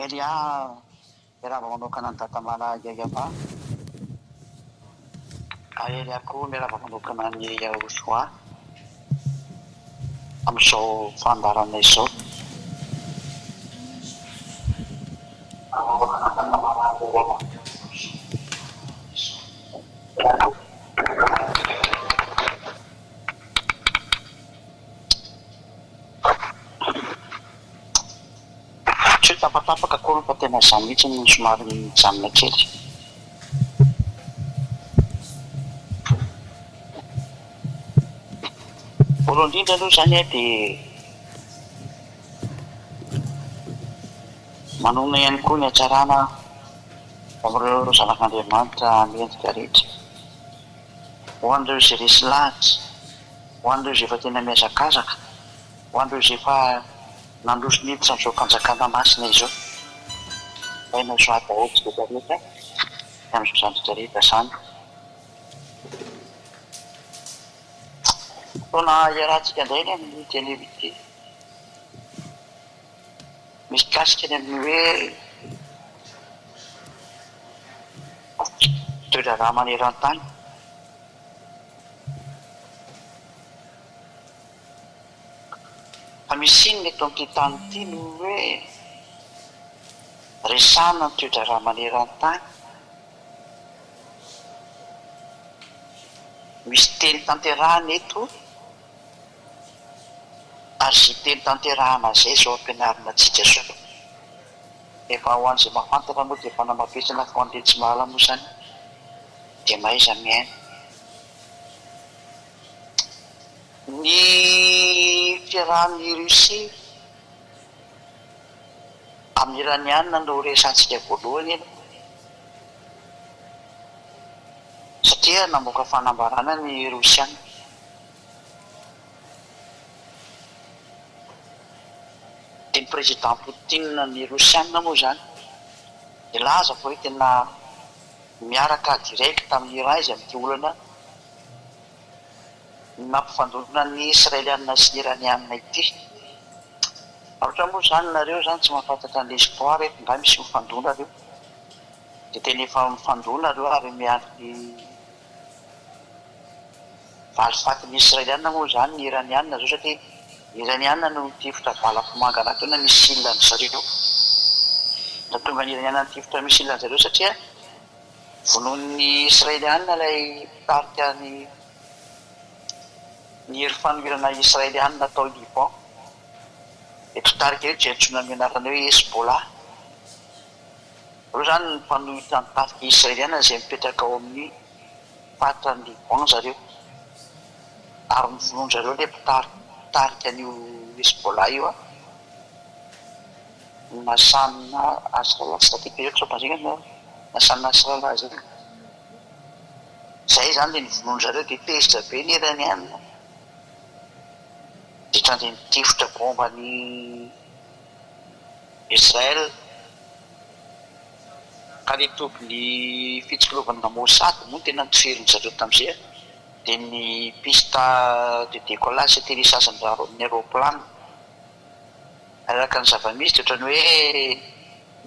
Elia, miarahaba manokana an'i Dadamala Yayama. Ary Elia koa miarahaba manokana an'i Yahushua amin'izao fandaharana izao. Tsy hoe tapatapaka akory fa tena izaho mihitsy no somary mijanona kely. Voalohany indrindra aloha izany dia manonona ihany koa ny hatsarana amin'ireo zanak'Andriamanitra mendrika rehetra. Ho an'ireo izay resy lahatra, ho an'ireo izay efa tena mihazakazaka, ho an'ireo izay efa nandroso niditra amin'izao fanjakana masina izao. Ilaina soa daholo isika rehetra amin'izany rehetra rehetra izany. Fotoana iarahantsika indray ny amin'ity anio ity. Mikasika ny amin'ny hoe toe-draharaha maneran-tany. Fa misy inona eto amin'ity tany ity no hoe resahina ny toe-draharaha maneran-tany? Misy teny tanterahina eto ary izay teny tanterahina izay izao ampianarina antsika izao. Efa ho an'izay mahafantatra moa dia efa namafisina fa ho an'ilay tsy mahalala moa izany dia mahaiza mihaino. Ny fiarahan'i Russie amin'ny Iraniana no resahantsika voalohany aloha satria namoaka fanambarana ny Rosiana. Dia ny Président Poutine ny Rosiana moa izany nilaza fa hoe tena miaraka direct amin'i Iran izy amin'ity olana ny mampifandona ny Israeliana sy ny Iraniana ity. Ohatra moa izany nareo izany tsy mahafantatra an'ilay histoire eto nga misy mifandona reo. Dia tena efa mifandona reo ary miandry valifatin'ny Israeliana moa izany ny Iraniana zao satria ny Iraniana no nitifitra bala-pomanga teo na missile an-dry zareo. Nahatonga ny Iraniana nitifitra missile an-dry zareo satria Vonoin'ny Israeliana ilay mpitarika ny ny hery fanoherana Israeliana tao Liban. Ireto mpitarika ireto izay antsoina amin'ny anarana hoe Hezbollah. Ireo izany ny mpanohitra ny tafika Israeliana izay mipetraka ao amin'ny faritra any Liban zareo. Ary novonoin-dry zareo ilay mpitarika an'io Hezbollah io. Nassan Nasrallah, tsy tadidiko be sao manjinga ny Nassan Nasrallah zay. Zay zany le novonoin-dry zareo dia tezitra be ny Iraniana. Dia tonga dia nitifitra bomba an'i Israel. Ka le tobin'ny fitsikilovana Mossad moa no tena notifirin-dry zareo tamin'izay dia ny piste de décollage sy atterrissage-n'ny aeroplane. Araka ny zava-misy dia ohatran'ny hoe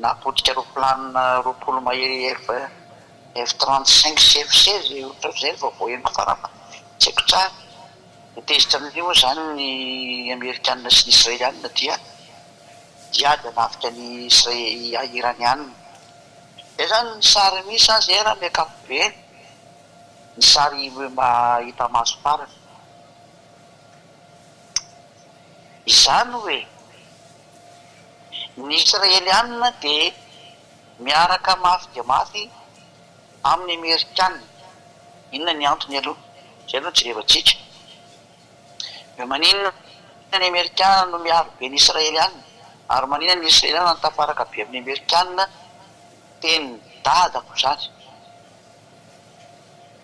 nahapotika roplanina 20 mahery F F 35 sy F 16 ohatrohatr'izay ny vaovao henoko farany fa tsy haiko tsara. Dia tezitra amin'io moa izany ny Amerikana sy ny Israeliana dia hiady hanafika ny Isra- Iraniana. Izay izany ny sary misy izany izay raha amin'ny ankapobeny, ny sary mba hita maso farany. Izany hoe, ny Israelianina dia miaraka mafy dia mafy amin'ny Amerikana. Inona ny antony aloha? Izay aloha no jerevantsika. Hoe maninona ny Amerikana no miaro be ny Israelianina? Ary maninona ny Israelianina no tafaraka be amin'ny Amerikana? Tenin'i dadako izany.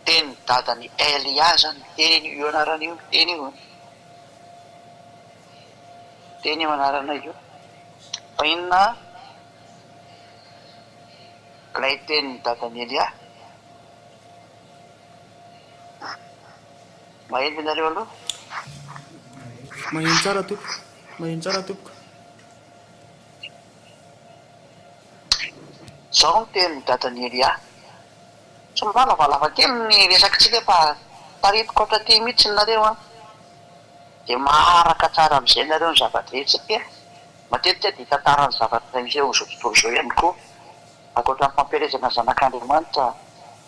Tenin'i dadan'i Elia izany. Miteny io anarana io, miteny io. Teny io anarana io. Fa inona ilay tenin'i dadan'i Elia? Maheno ve nareo aloha? Maheno tsara tompoko. Maheno tsara tompoko. Izao no tenin'i dadan'i Elia. Somary lavalava kely ny resakitsika fa taritiko hatraty mihitsy nareo an! Dia maharaka tsara amin'izay nareo ny zava-drehetra satria matetika dia hitantara ny zavatra miseho amin'izao tontolo izao ihany koa. Ankoatra ny fampielezana ny zanak'Andriamanitra,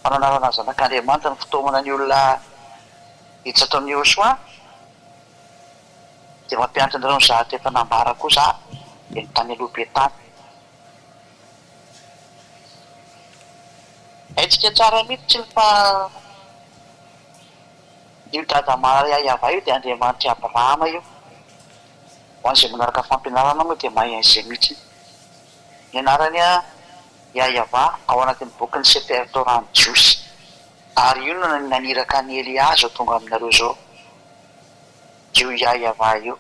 fananarana ny zanak'Andriamanitra, ny fitaomana ny olona hiditra ato amin'i Yehosua, dia mampianatra anareo ny zavatra efa nambara koa za dia ny tany aloha be tany. Haintsika tsara mihitsy fa io dada Maria Yavah io dia Andriamanitr'i Abrahama io. Ho an'izay manaraka fampianarana moa dia mahay an'izay mihitsy. Ny anarany Yah-Yavah ao anatin'ny bokin'ny Sefer Torah ny Jiosy. Ary io no naniraka an'i Elia izao tonga aminareo izao. Io Yah-Yavah io.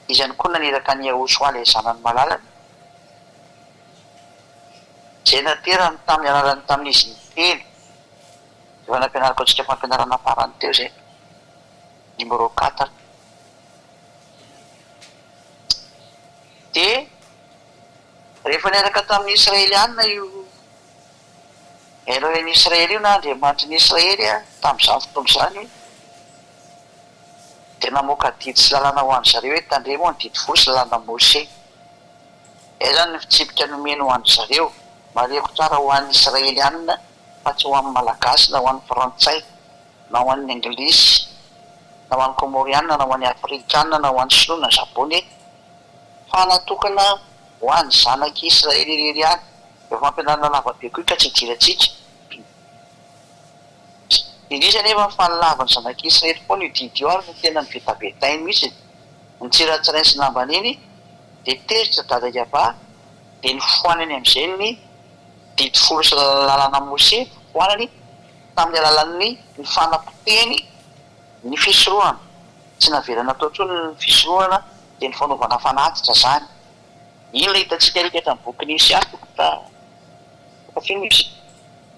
Izy ihany koa naniraka an'i Yahoshuah ilay zanany malalany, izay naterany tamin'ny alalany tamin'izy niteny. Efa nampianariko antsika fampianarana farany teo izay, numéro quatre. Dia rehefa niaraka tamin'ny Israeliana io Elohin'ny Israely io na Andriamanitry ny Israely tamin'izany fotoana izany, dia namoaka didy sy lalàna ho an-dry zareo hoe, Tandremo ny didy folo sy lalàna Mose. Izay izany ny fitsipika nomeny ho an-dry zareo. Marihiko tsara ho an'ny Israeliana fa tsy ho an'ny Malagasy na ho an'ny Frantsay na ho an'ny Anglisy na ho an'ny Kômôriana na ho an'ny Afrikana na ho an'ny Sinoa na Japone fa natokana ho an'ny zanak'i Israely irery ihany. Efa fampianarana lava be koa io ka tsy idirantsika. Indrisy anefa fa nolavin'ny zanak'i Israely foana io didy io ary no tena novetavetainy mihitsy. Nitsiratsirainy sy nambaniny dia tezitra Dada Yavah dia nofoanany amin'izay ny didy folo sy lalàna Mose foanany tamin'ny alalan'ny ny fanapotehiny ny fisorohana. Tsy navela natao intsony ny fisorohana dia ny fanaovana fanatitra izany. Inona hitantsika alika tamin'ny bokin'i Isia toko faha firy moa izy?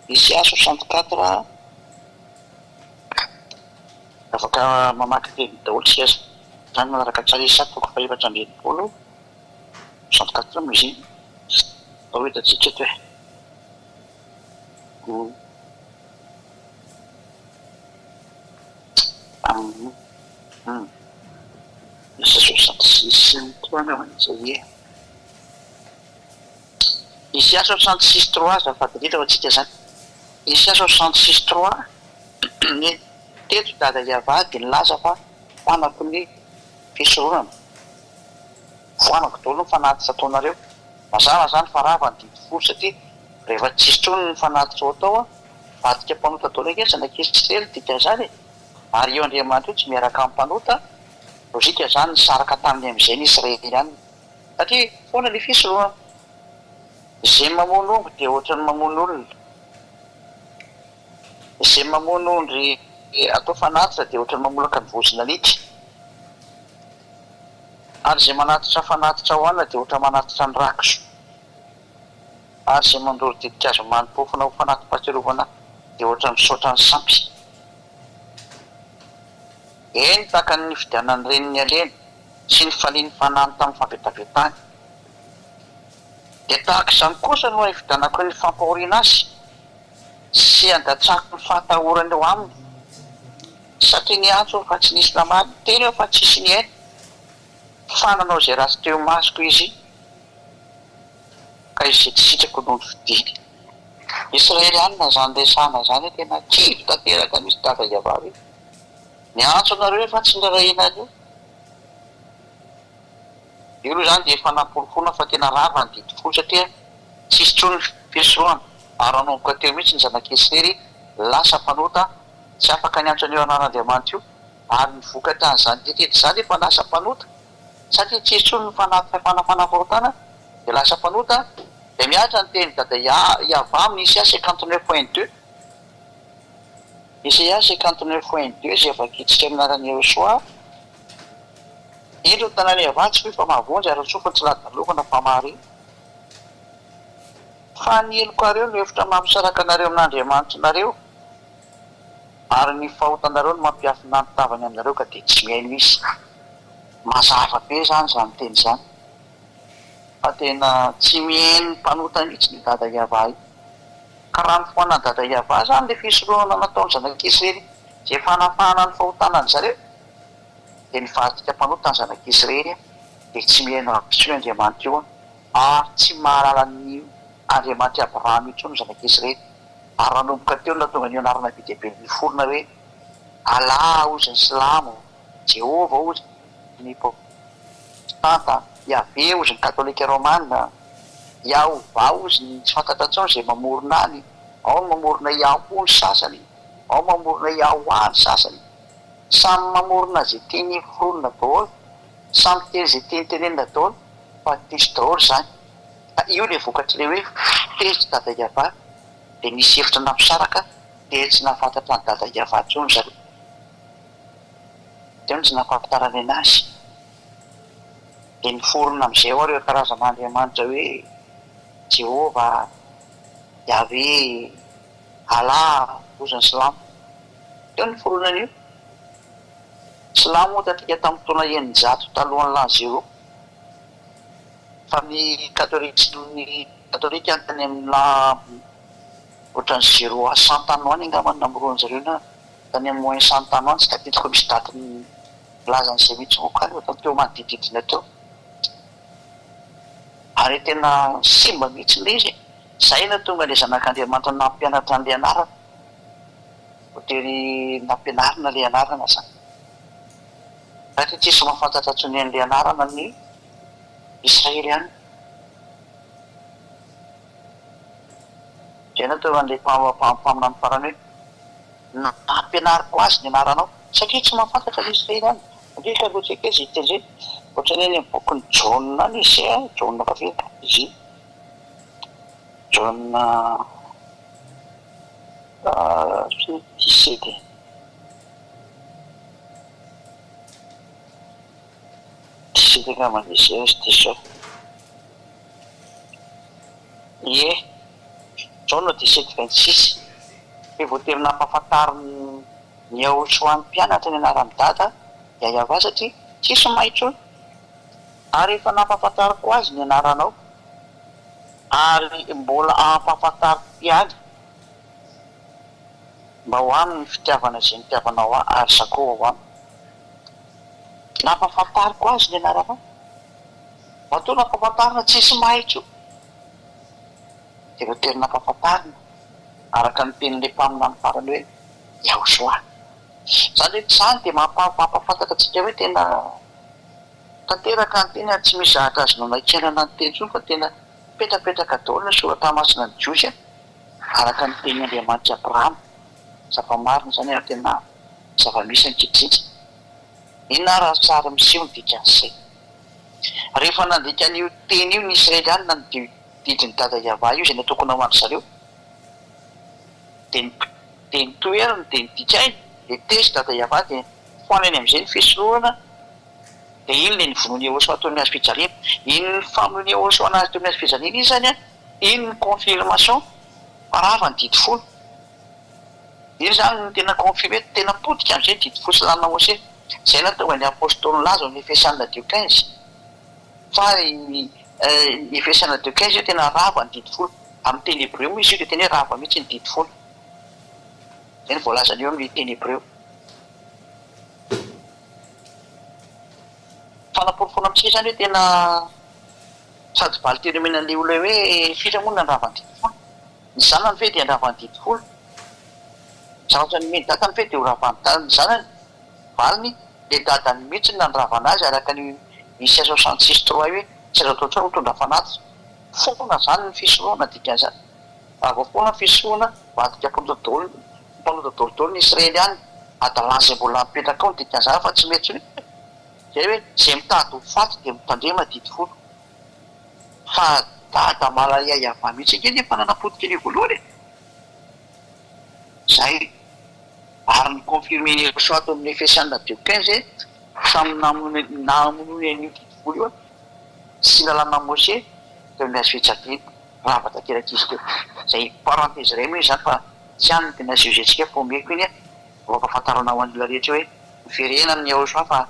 Isia 64 Afaka mamaky teny daholo isika izany manaraka tsara Isia toko faha-64 64 moa izy iny. Atao hitantsika eto e. Isia 66 koa angamba izay e. Isia 66 trois azafady indrindra ho antsika izany. Isia 66 trois ny teto Dada Yavah dia nilaza fa foanako ny fisoronana. Foanako daholo ny fanatitra ataonareo. Mazava izany fa rava ny didy folo satria rehefa tsisy intsony ny fanatitra ho atao, vadika mpanota daholo ange ny zanak'Israely dikan'izany e! Ary io Andriamanitra io tsy miaraka amin'ny mpanota, lojika izany nisaraka taminy amin'izay ny Israelianina. Satria foana ilay fisorohana. Izay mamono omby dia ohatran'ny mamono olona. Izay mamono ondry atao fanatitra dia ohatran'ny mamolaka ny vozon'alika. Ary izay manatitra fanatitra hohanina dia ohatran'ny manatitra ny rà-kisoa. Ary izay mandoro ditin-kazo mani-pofona ho fanati-pahatsiarovana dia ohatran'ny misaotra ny sampy. Eny, tahaka ny nifidianan'ny reniny Alena sy nifalian'ny fanahiny tamin'ny fahavetavetany, dia tahaka izany kosa no hifidianako ny fampahoriana azy sy handatsako ny fahatahorana eo aminy, satria niantso aho fa tsy nisy namaly, niteny aho fa tsisy nihaino, fa nanao izay ratsy teo imasoko izy, ka izay tsy sitrako no nofidiny. Israelianina izany resahana izany tena kivy tanteraka mihitsy dada Yavavy. Miantso anareo efa tsy nirarahianareo. Io aloha izany dia efa nanaporofoana fa tena rava ny didy folo satria tsisy intsony ny fisorohana ary nanomboka teo mihitsy ny zanak'Israely lasa mpanota tsy afaka niantso an'io anaran'Andriamanitra io ary ny vokatran'izany rehetra izany efa lasa mpanota satria tsisy intsony ny fanahy fahotana dia lasa mpanota dia mihatra ny tenin'i Dada Yavah amin'ny Isaia 59 point 2. Isaia 59 point 2 izay vakintsika amin'ny anaran'i Yehosua, Indro ny tanàn'i Yavah tsy fohy fa mahavonjy ary ny sofiny tsy ladalofana fa mahare. Fa ny helokareo no efitra mampisaraka anareo amin'Andriamanitrinareo, ary ny fahotanareo no mampiafina ny tavany aminareo ka dia tsy mihaino Izy. Mazava be izany izany teny izany. Fa tena tsy mihaino ny mpanota mihitsy io Dada Yavah io. Ka raha nofoanan'i Dada Yavah izany ilay fisoronana nataon'ny zanak'Israely izay fanafahana ny fahotana an-dry zareo, dia nivadika mpanota ny zanak'Israely dia tsy mihaino azy intsony Andriamanitra io ary tsy mahalala ny Andriamanitr'i Abrahama intsony ny zanak'Israely. Ary nanomboka teo no nahatonga an'io anarana be dia be niforona hoe Allah hozy ny silamo, Jehovah hozy ny protestanta, Yahvé hozy ny katolika romana, Yahovah hozy ny tsy fantatra intsony izay mamorona any, ao ny mamorona Yahoo ny sasany, ao mamorona Yahwah ny sasany. Samy mamorona izay tiany foronina daholo, samy miteny izay tiany tenenina daholo fa diso daholo izany. Ka io ilay vokatr'ilay hoe tezitra Dada Yavah dia nisy hevitra nampisaraka dia tsy nahafantatra an'i Dada Yavah intsony zareo. Teo no tsy nahafantarany anazy. Dia niforona amin'izay ao ireo karazana andriamanitra hoe Jehovah, Yahvé, Allah, hozy ny silamo. Teo no niforonan'io. Silamo moa tatika tamin'ny taona 600 talohan'ny l'an zéro. Fa ny katolika sy ny katolika tany amin'ny l'an ohatran'ny zéro à cent tany ho any angamba no namoronan-jareo na tany amin'ny moins cent tany ho any, tsy tadidiko misy daty milaza an'izay mihitsy moa kay, ohatran'ny teo manodidididina teo. Ary tena simba mihitsy ilay izy e! Izay no tonga ilay zanak'Andriamanitra nampianatra an'ilay anarana. Voatery nampianarina ilay anarana izany. Satria tsisy mahafantatra intsony an'ilay anarana ny Israely any. Izay no tonga an'ilay mpaminany farany hoe, Nampianariko azy ny anaranao, satria tsy mahafantatra ny Israely any. Andeha aloha tsika izy hiteny hoe, ohatran'ny any amin'ny bokin'i Jaona any izy izay an, Jaona ve izy iny? Jaona firy? Dix-sept e. Dix-sept angamba izy izay, tsy diso aho. Ie. Jaona 17 26, Dia voatery nampahafantarin'i Yahoshuah ny mpianatra ny anaran'i Dada, Yahyawa, satria tsisy mahay intsony. Ary efa nampahafantariko azy ny anaranao, ary mbola hampahafantariko ihany, mba ho aminy ny fitiavana izay nitiavanao ahy, ary izaho koa ho aminy. Nampahafantariko azy ny anaranao. Matoa nampahafantarina, tsisy mahay intsony. Dia voatery nampahafantarina araka ny tenin'ilay mpaminany farany hoe Yahoshuah. Izany rehetra izany dia mampahafantatra antsika hoe tena tanteraka ny teny ary tsy misy zavatra azo nanaikenana ny teny intsony fa tena mipetrapetraka daholo ny soratra masina ny Jiosy araka ny tenin' Andriamanitr'i Abrahama. Zava-marina izany ary tena zava-misy ankehitriny. Inona ary ny sary miseho ny dikan'izay? Rehefa nandika an'io teny io ny Israelianina ny didin'i Dada Yavah io izay natokana ho an-dry zareo dia dia notoheriny dia nodikainy dia tezitra Dada Yavah dia foanany amin'izay ny fisorohana dia iny ilay novonoin'i Yehosua teo amin'ny hazo fijaliana. Iny famonoan'i Yehosua an'azy teo amin'ny hazo fijaliana iny izany an, iny ny confirmation fa rava ny didy folo. Iny izany no tena confirmer, tena potika amin'izay ny didy folo sy lalana Mosesy. Izay nahatonga ny Apostoly nilaza ao amin'ny Efesiana deux quinze fa ny Efesiana deux quinze hoe tena rava ny didy folo. Amin'ny teny hebreo moa izy io dia tena hoe rava mihitsy ny didy folo. Izay no voalazany eo amin'ny teny hebreo. Fanaporofoana amintsika izany hoe tena sady valin-teny omena an'ilay olona hoe firy moa no nandrava ny didy folo. Ny zanany ve dia handrava ny didy folo? Zavatra nomen'i dadany ve dia ho ravan'i dadany zanany? Valiny, le dadany mihitsy no nandravana azy araka ny Isaia 66 trois hoe tsy azo atao intsony mitondra fanatitra. Foana zany ny fisorohana dikan'izany. Raha vao foana ny fisorohana, vadika mpanota daholo mpanota daholo daholo ny Israeliana. Hadalana izay mbola mipetraka ao ny dikan'izany fa tsy mety intsony. Zay hoe izay mitady ho faty dia mitandrema didy folo. Fa dada malaiahy avy mihitsy ange ny efa nanapotika an'io voalohany e! Zay ary ny confirmer ny Yehosua ato amin'ny Efesiana deux 15 samy namonoany an'io didy folo io sy lalàna Mose teo amin'ny hazo fijaliana. Rava tanteraka izy teo. Zay parenthèse iray moa izany fa tsy any no tena sujet-tsika fa omeko iny mba hampahafantarana ho an'ny olona rehetra hoe miverena amin'i Yehosua fa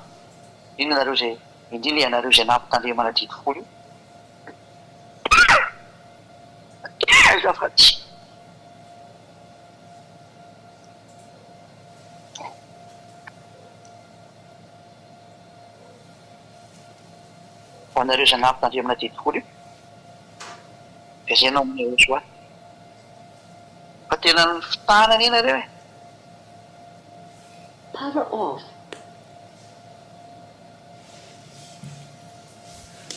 indrindra nareo izay indrindra ianareo izay nampitandremana didy folo io. Azafady. Ho anareo izay nampitandremana didy folo io, dia izay no amin'i Yehoshuah. Fa tena nifitahana anie nareo e! Power off.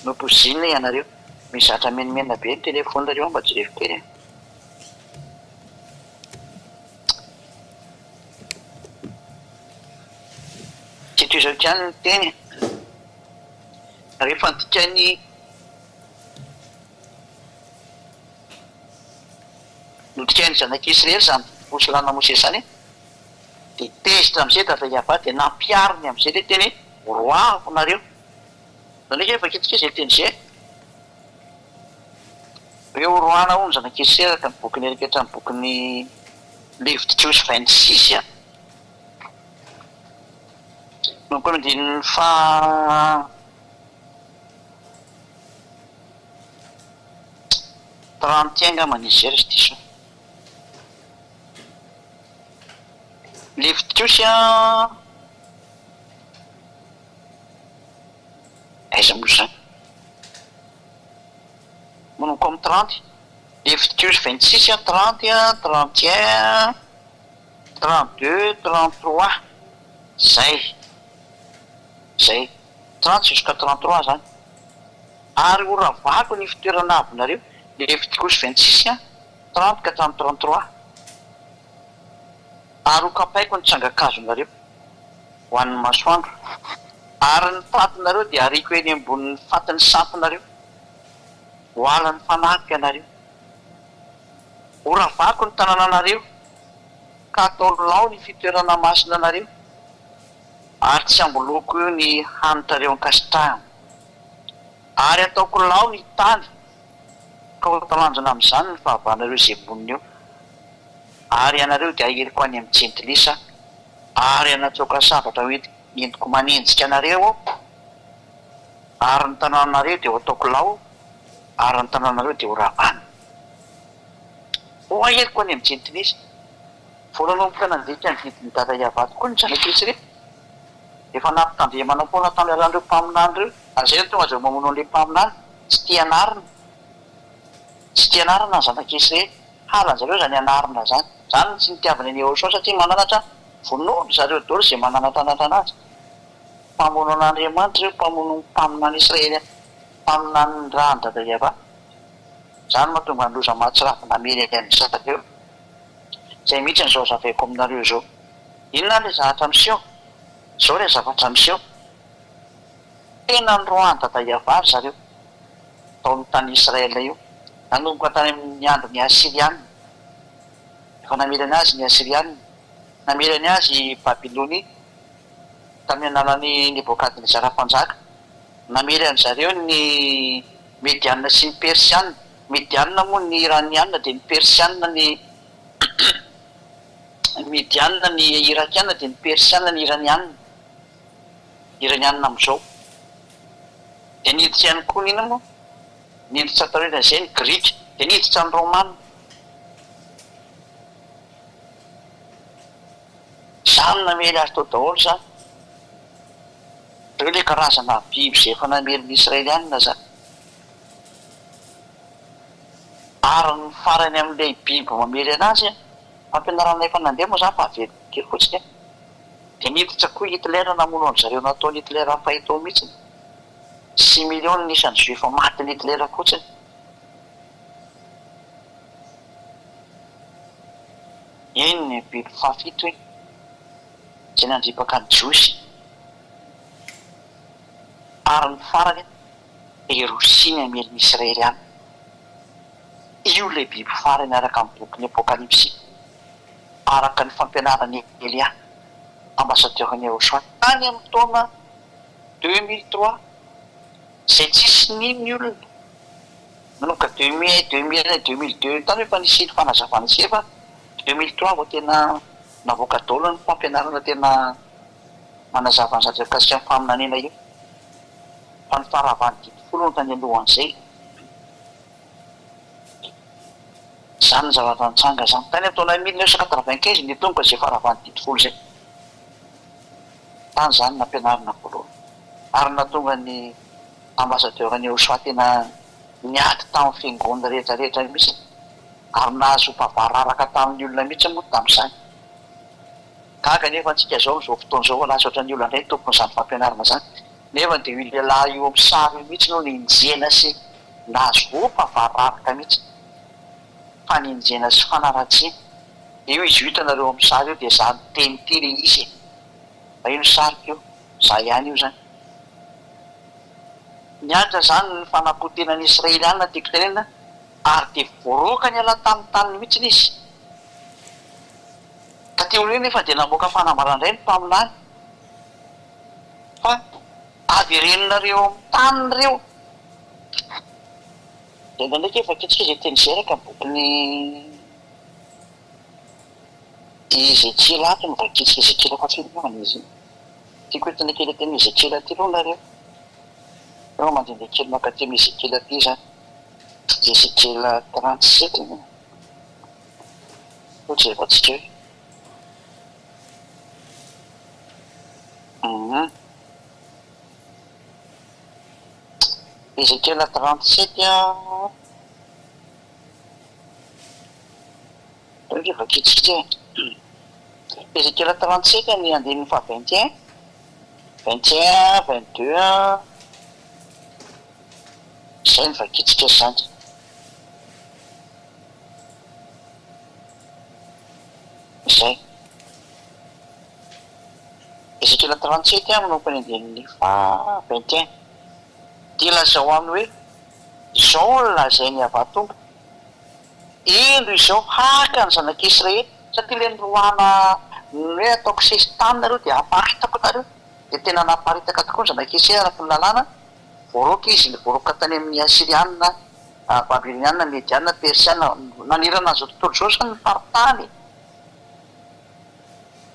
Nopoizinina ianareo. Mizatra menimena be ny telephone nareo mba jerevo kely e. Tsy toy izao ihany ny teny. Rehefa nodikain'i. Nodikain'ny zanak'Israely izany didim-posilana Mosesy izany, dia tezitra amin'izay Dada Yavah dia nampihariny amin'izay ilay teny hoe, Roahako nareo. Izany hoe vakintsika izay teny izay. Hoe horoahana hono ny zanak'Israely araka ny bokin'ny Eritreritra ny bokin'ny Levitikosy 26 a. Manomboka amin'ny andininy faha 31 angamba ny izy izay raha tsy diso aho. Levitikosy a. Aiza moa izany? Manomboka amin'ny 30. Levitikosy 26 a, 30 a, 31, 32, 33. Zay. Zay. 30 jusqu'à 33 zany. Ary ho ravako ny fitoerana avonareo. Levitikosy 26 a, 30 ka hatramin'ny 33. Ary ho kapaiko ny tsangan-kazonareo ho an'ny masoandro, ary ny fatinareo dia hariako eny ambonin'ny fatin'ny sampinareo. Ho halan'ny fanahiko ianareo. Ho ravako ny tanànanareo, ka hatao lao ny fitoerana masina anareo, ary tsy hamboloako ny hanitrareo ankasitrahana. Ary hataoko lao ny tany, ka ho talanjona amin'izany ny fahavalonareo izay monina eo. Ary ianareo dia haheriko any amin'ny jentilisa, ary hanatsoaka sabatra ho entiko manenjika anareo aho, ary ny tanànanareo dia ho ataoko lao, ary ny tanànanareo dia ho ravana. Ho haheriko any amin'ny jentilisa. Vao nanomboka nandika ny didin'i Dada Yavah tokoa ny zanak'Israely. Efa nampitandremana foana tamin'ny alalan'ireo mpaminany ireo, ary izay no tonga azy mamono an'ilay mpaminany. Tsy tia anarina. Tsy tia anarina ny zanak'Israely. Halan zareo zany anarina zany. Zany no tsy nitiavany an'i Yehosua satria mananatra vonoiny zareo daholo izay mananatranatra anazy. Mpamono an'Andriamanitra ireo mpamono ny mpaminany Israely mpaminany ny rany dada Yavah. Zany mahatonga ny loza mahatsiravina namely an zareo. Zay mihitsy izao zavaiko aminareo izao. Inona ary ilay zavatra miseho? Izao ilay zavatra miseho. Tena noroahan'i dada Yavah ry zareo. tao amin'ny tany Israel io, nanomboka tany amin'ny andron'ny Asyriana. Efa namelany azy ny Asyriana. Namelany azy i Babylonia tamin'ny alalan'i Nebokadnezara Mpanjaka. Namely an-dry zareo ny Mediana sy ny Persiana. Mediana moa ny Iraniana dia ny Persiana ny Mediana ny Irakiana dia ny Persiana ny Iraniana. Iraniana amin'izao. Dia niditra ihany koa ny inona moa? Niditra taorian'izay ny Grika, dia niditra ny Romana. Izany namely azy tao daholo izany. Ireo ilay karazana biby izay efa namely ny Israelianina izany. Ary ny farany amin'ilay biby mamely anazy, fampianarana efa nandeha moa izany fa averiko kely fotsiny, dia niditra koa Hitler namono an-dry zareo nataon'i Hitler faitao mihitsy. Six millions ny isan'ny juifs matin'i Hitler fotsiny. Iny ny biby fahafito iny, izay nandripaka ny jiosy. Ary ny farany dia i Rosia ny hamely ny Israeliana. Io ilay biby farany araka ny bokin'ny Apokalypsy, araka ny fampianaran'i Elia, ambassadeur-n'i Yahoshuah, tany amin'ny taona 2003, izay tsisy nino ny olona, nanomboka 2001, 2001, 2002 tany efa nisy fanazavana izay fa 2003 vao tena navoaka daholo ny fampianarana tena manazava ny zavatra mikasika ny faminaniana io, fa ny faharavan'ny didy folo no tany alohan'izay. Izany ny zavatra nitranga izany. Tany amin'ny taona 1995 nitomboka izay faharavan'ny didy folo izay. Tany izany nampianarina voalohany. Ary nahatonga ny ambassadeur an'i Yehoshua tena niady tamin'ny fiangonana rehetra rehetra mihitsy. Ary nahazo mpavararaka tamin'ny olona mihitsy moa tamin'izany. Gaga anefa antsika izao amin'izao fotoana izao fa lasa ohatran'ny olona indray ny tompon'izany fampianarana izany. Nefa dia io lehilahy io amin'ny sary io mihitsy no nenjehina sy nahazo mpavararaka mihitsy. Fanenjehana sy fanaratsiana. Io izy io hitanareo amin'ny sary io dia za miteny ity le izy e. Fa io ny sariko io. Za ihany io zany. Niantra zany ny fanapotenan'ny Israeliana tiako tenenina ary dia voaroaka niala tamin'ny taniny mihitsy izy. Taty aoriana nefa dia namoaka fanambarana indray ny mpaminany fa averenonareo amin'ny taniny ireo. Dia indraindraiky efa vakintsika izay teny izay araka ny bokin'i Ezekiela ato no vakintsika Ezekiela fahafito angamba izy iny. Tiako entina kely aty amin'i Ezekiela aty aloha nareo. Eo mandehandeha kely mankaty amin'i Ezekiela aty izany. Ezekiela 37 angamba. Sao jerevantsika eo. Hum. Ezekiela 37 an. Aleo ve vakintsika e. Ezekiela 37 ny andininy faha 21, 21, 22, izay no vakintsika izany. Izay. Ezekiela 37 manomboka ny andininy faha 21. Dia lazao aminy hoe, Izao no lazain'i Yavah Tompo, Indro izao haka ny zanak'Israely, satria ilay niroahana ny hoe ataoko sesitany nareo dia haparitako nareo, dia tena naparitaka tokoa ny zanak'Israely araka ny lalàna, voaroaka izy, voaroaka tany amin'ny Asyriana, Babyloniana, Mediana, Persiana, nanerana an'izao tontolo izao izany ny faritany e!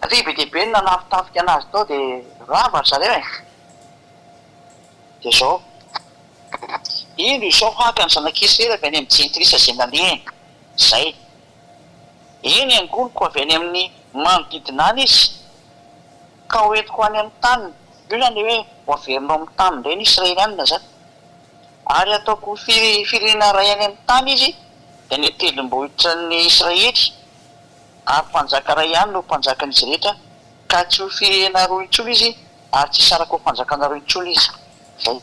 Satria be dia be ny nanafitafika anazy tao dia rava ry zareo e! Dia izao, Indro izao haka ny zanak'Israely avy any amin'ny jentilisa izay nalehany, izay. Eny, hangoniko avy any amin'ny manodidina any izy, ka hoentiko any amin'ny taniny. Io izany ilay hoe ho averinao amin'ny taniny indray ny Israelianina izany. Ary hataoko ho firenena iray any amin'ny tany izy, dia any an-tendrombohitra ny Israely, ary mpanjaka iray ihany no ho mpanjakan'izy rehetra, ka tsy ho firenena roa intsony izy, ary tsy hisaraka ho fanjakanareo intsony izy. Izay.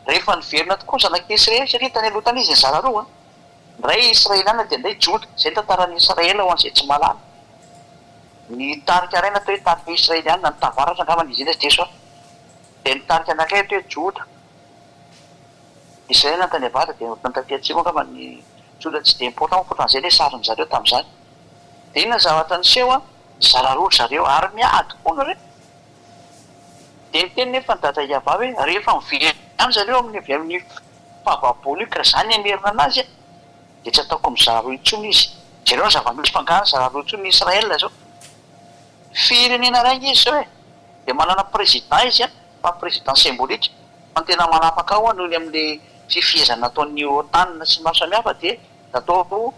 Rehefa niverina tokoa ny zanak'i Israely, satria tany aloha tany izy nizara roa, ny iray Israeliana dia ny iray Joda. Izay ny tantaran'i Israely ho an'izay tsy mahalala. Ny tarika iray natao hoe tarika Israeliana, ny tavaratra angamba izy iny raha tsy diso aho. Dia ny tarika anankiray atao hoe Joda. Israeliana tany avaratra dia ny taty atsimo angamba ny Joda tsy dia important fa ohatran'izay ilay sarin-dry zareo tamin'izany. Dia inona ny zavatra niseho an? Nizara roa ry zareo ary miady foana re. Dia niteny nefa ny dada Yavah hoe, rehefa miverina any zareo amin'ny avy amin'ny fahababoana io ka za ny hamerina anazy an, dia tsy ataoko mizara roa intsony izy. Jereo ny zava-misy fa angaha nizara roa intsony ny Israël zao? Firenena iray ange izy zao e! Dia manana président izy an, fa président symbolique, fa ny tena manapaka ao an noho ny amin'le fifehezana nataon'ny OTAN sy ny maro samihafa dia natao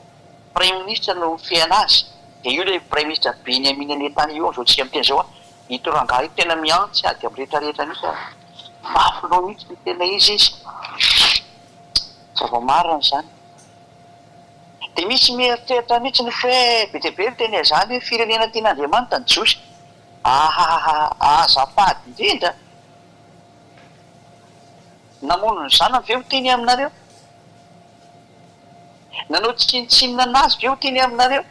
Praiminisitra no mifehy anazy, dia io ilay Praiminisitra Benjamin Netanyahu amin'izao tsika miteny izao an, ito rangahy ito tena mihantsy ady amin'ny rehetra rehetra mihitsy an, mafy loha mihitsy ny tena izy izy, zava-marina izany. Dia misy mieritreritra mihitsy ny hoe be dia be miteny an'izany hoe firenena tian'Andriamanitra ny Jiosy, ahahaha azafady indrindra, namono ny zanany ve ho tiany aminareo? Nanao tsinontsinona an'azy ve ho teny aminareo?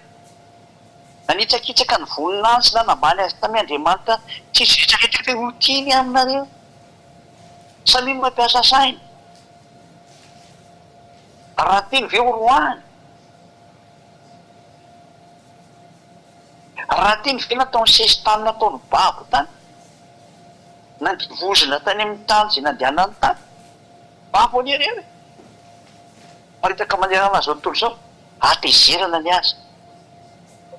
Nanitsakitsaka ny voninahiny sy nanambany azy tamin' Andriamanitra tsisy rehetra rehetra ve ho tiany aminareo? Samia mampiasa saina. Raha tiany ve ho roahiny? Raha tiany ve nataony sesitany nataony babo tany? Nandevozina tany amin'ny tany izay nandehanany tany? Babo anie ireo e! Miparitaka manerana an'izao tontolo izao, hatezerana ny azy.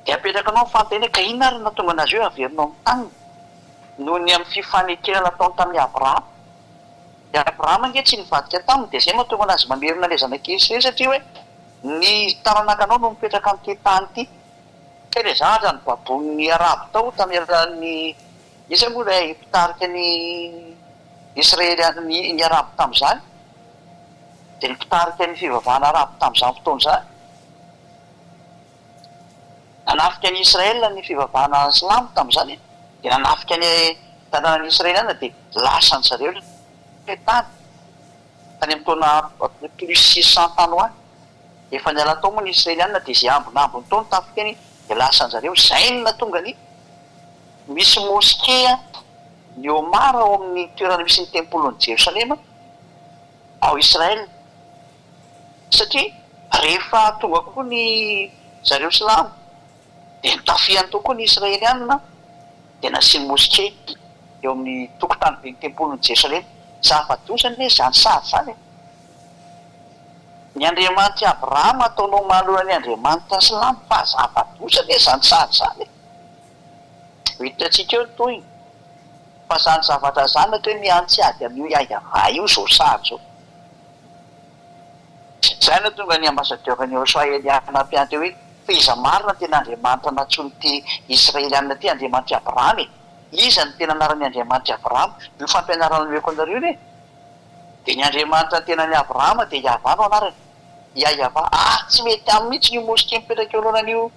Dia apetraka anao ny fanontaniana, ka inona ary no nahatonga an'azy hoe averina ao amin'ny taniny? Noho ny amin'ny fifanekena nataony tamin'i Abrahama. I Abrahama ange tsy nivadika taminy, dia izay no mahatonga an'azy mamerina ilay zanak'i Israely, satria hoe. Ny taranakanao no mipetraka amin'ity tany ity. Kay ilay zavatra nobaboin'ny Arabo tao tamin'ny alalan'ny, iza moa ilay mpitarika ny Israely, ny Arabo tamin'izany? Dia ny mpitarika ny fivavahana Arabo tamin'izany fotoana izany. Nanafika an'i Israel ny fivavahana silamo tamin'izany, dia nanafika ny tanànan'i Israeliana dia lasan-dry zareo ilay tany. Tany amin'ny taona plus 600 tany ho any. Efa niala tao moa ny Israeliana dia izay ambinambiny tao ny tafikany dia lasan-dry zareo. Izay no nahatonga ny misy moskea ny Omar ao amin'ny toerana misy ny tempolin'i Jerosalema ao Israel. Satria rehefa tonga koa ny zareo silamo dia notafihany tao koa ny Israeliana dia nasiany moske eo amin'ny tokotany ben'ny tempolin'i Jerosalema. Zava-doza anie izany sary izany e! Ny Andriamanitr'i Abrahama ataonao manoloana ny Andriamanitra silamo fa zava-doza anie izany sary izany e! Ho hitantsika eo ny tohiny. Fa izany zavatra izany atao hoe mihantsy ady amin'io Yahya io izao sary izao. Izay no tonga ny ambassadeur ny Israeliana ampianteo hoe fa iza marina no tena Andriamanitra nantsoin'ity Israeliana ity Andriamanitr'i Abrahama e? Iza no tena anaran'ny Andriamanitr'i Abrahama? Io fampianarana omeko anareo io e! Dia ny Andriamanitra tenan'i Abrahama dia Yavah no anarany. Yayavah. Ah! Tsy mety aminy mihitsy io mosquée mipetraka eo alohanan'io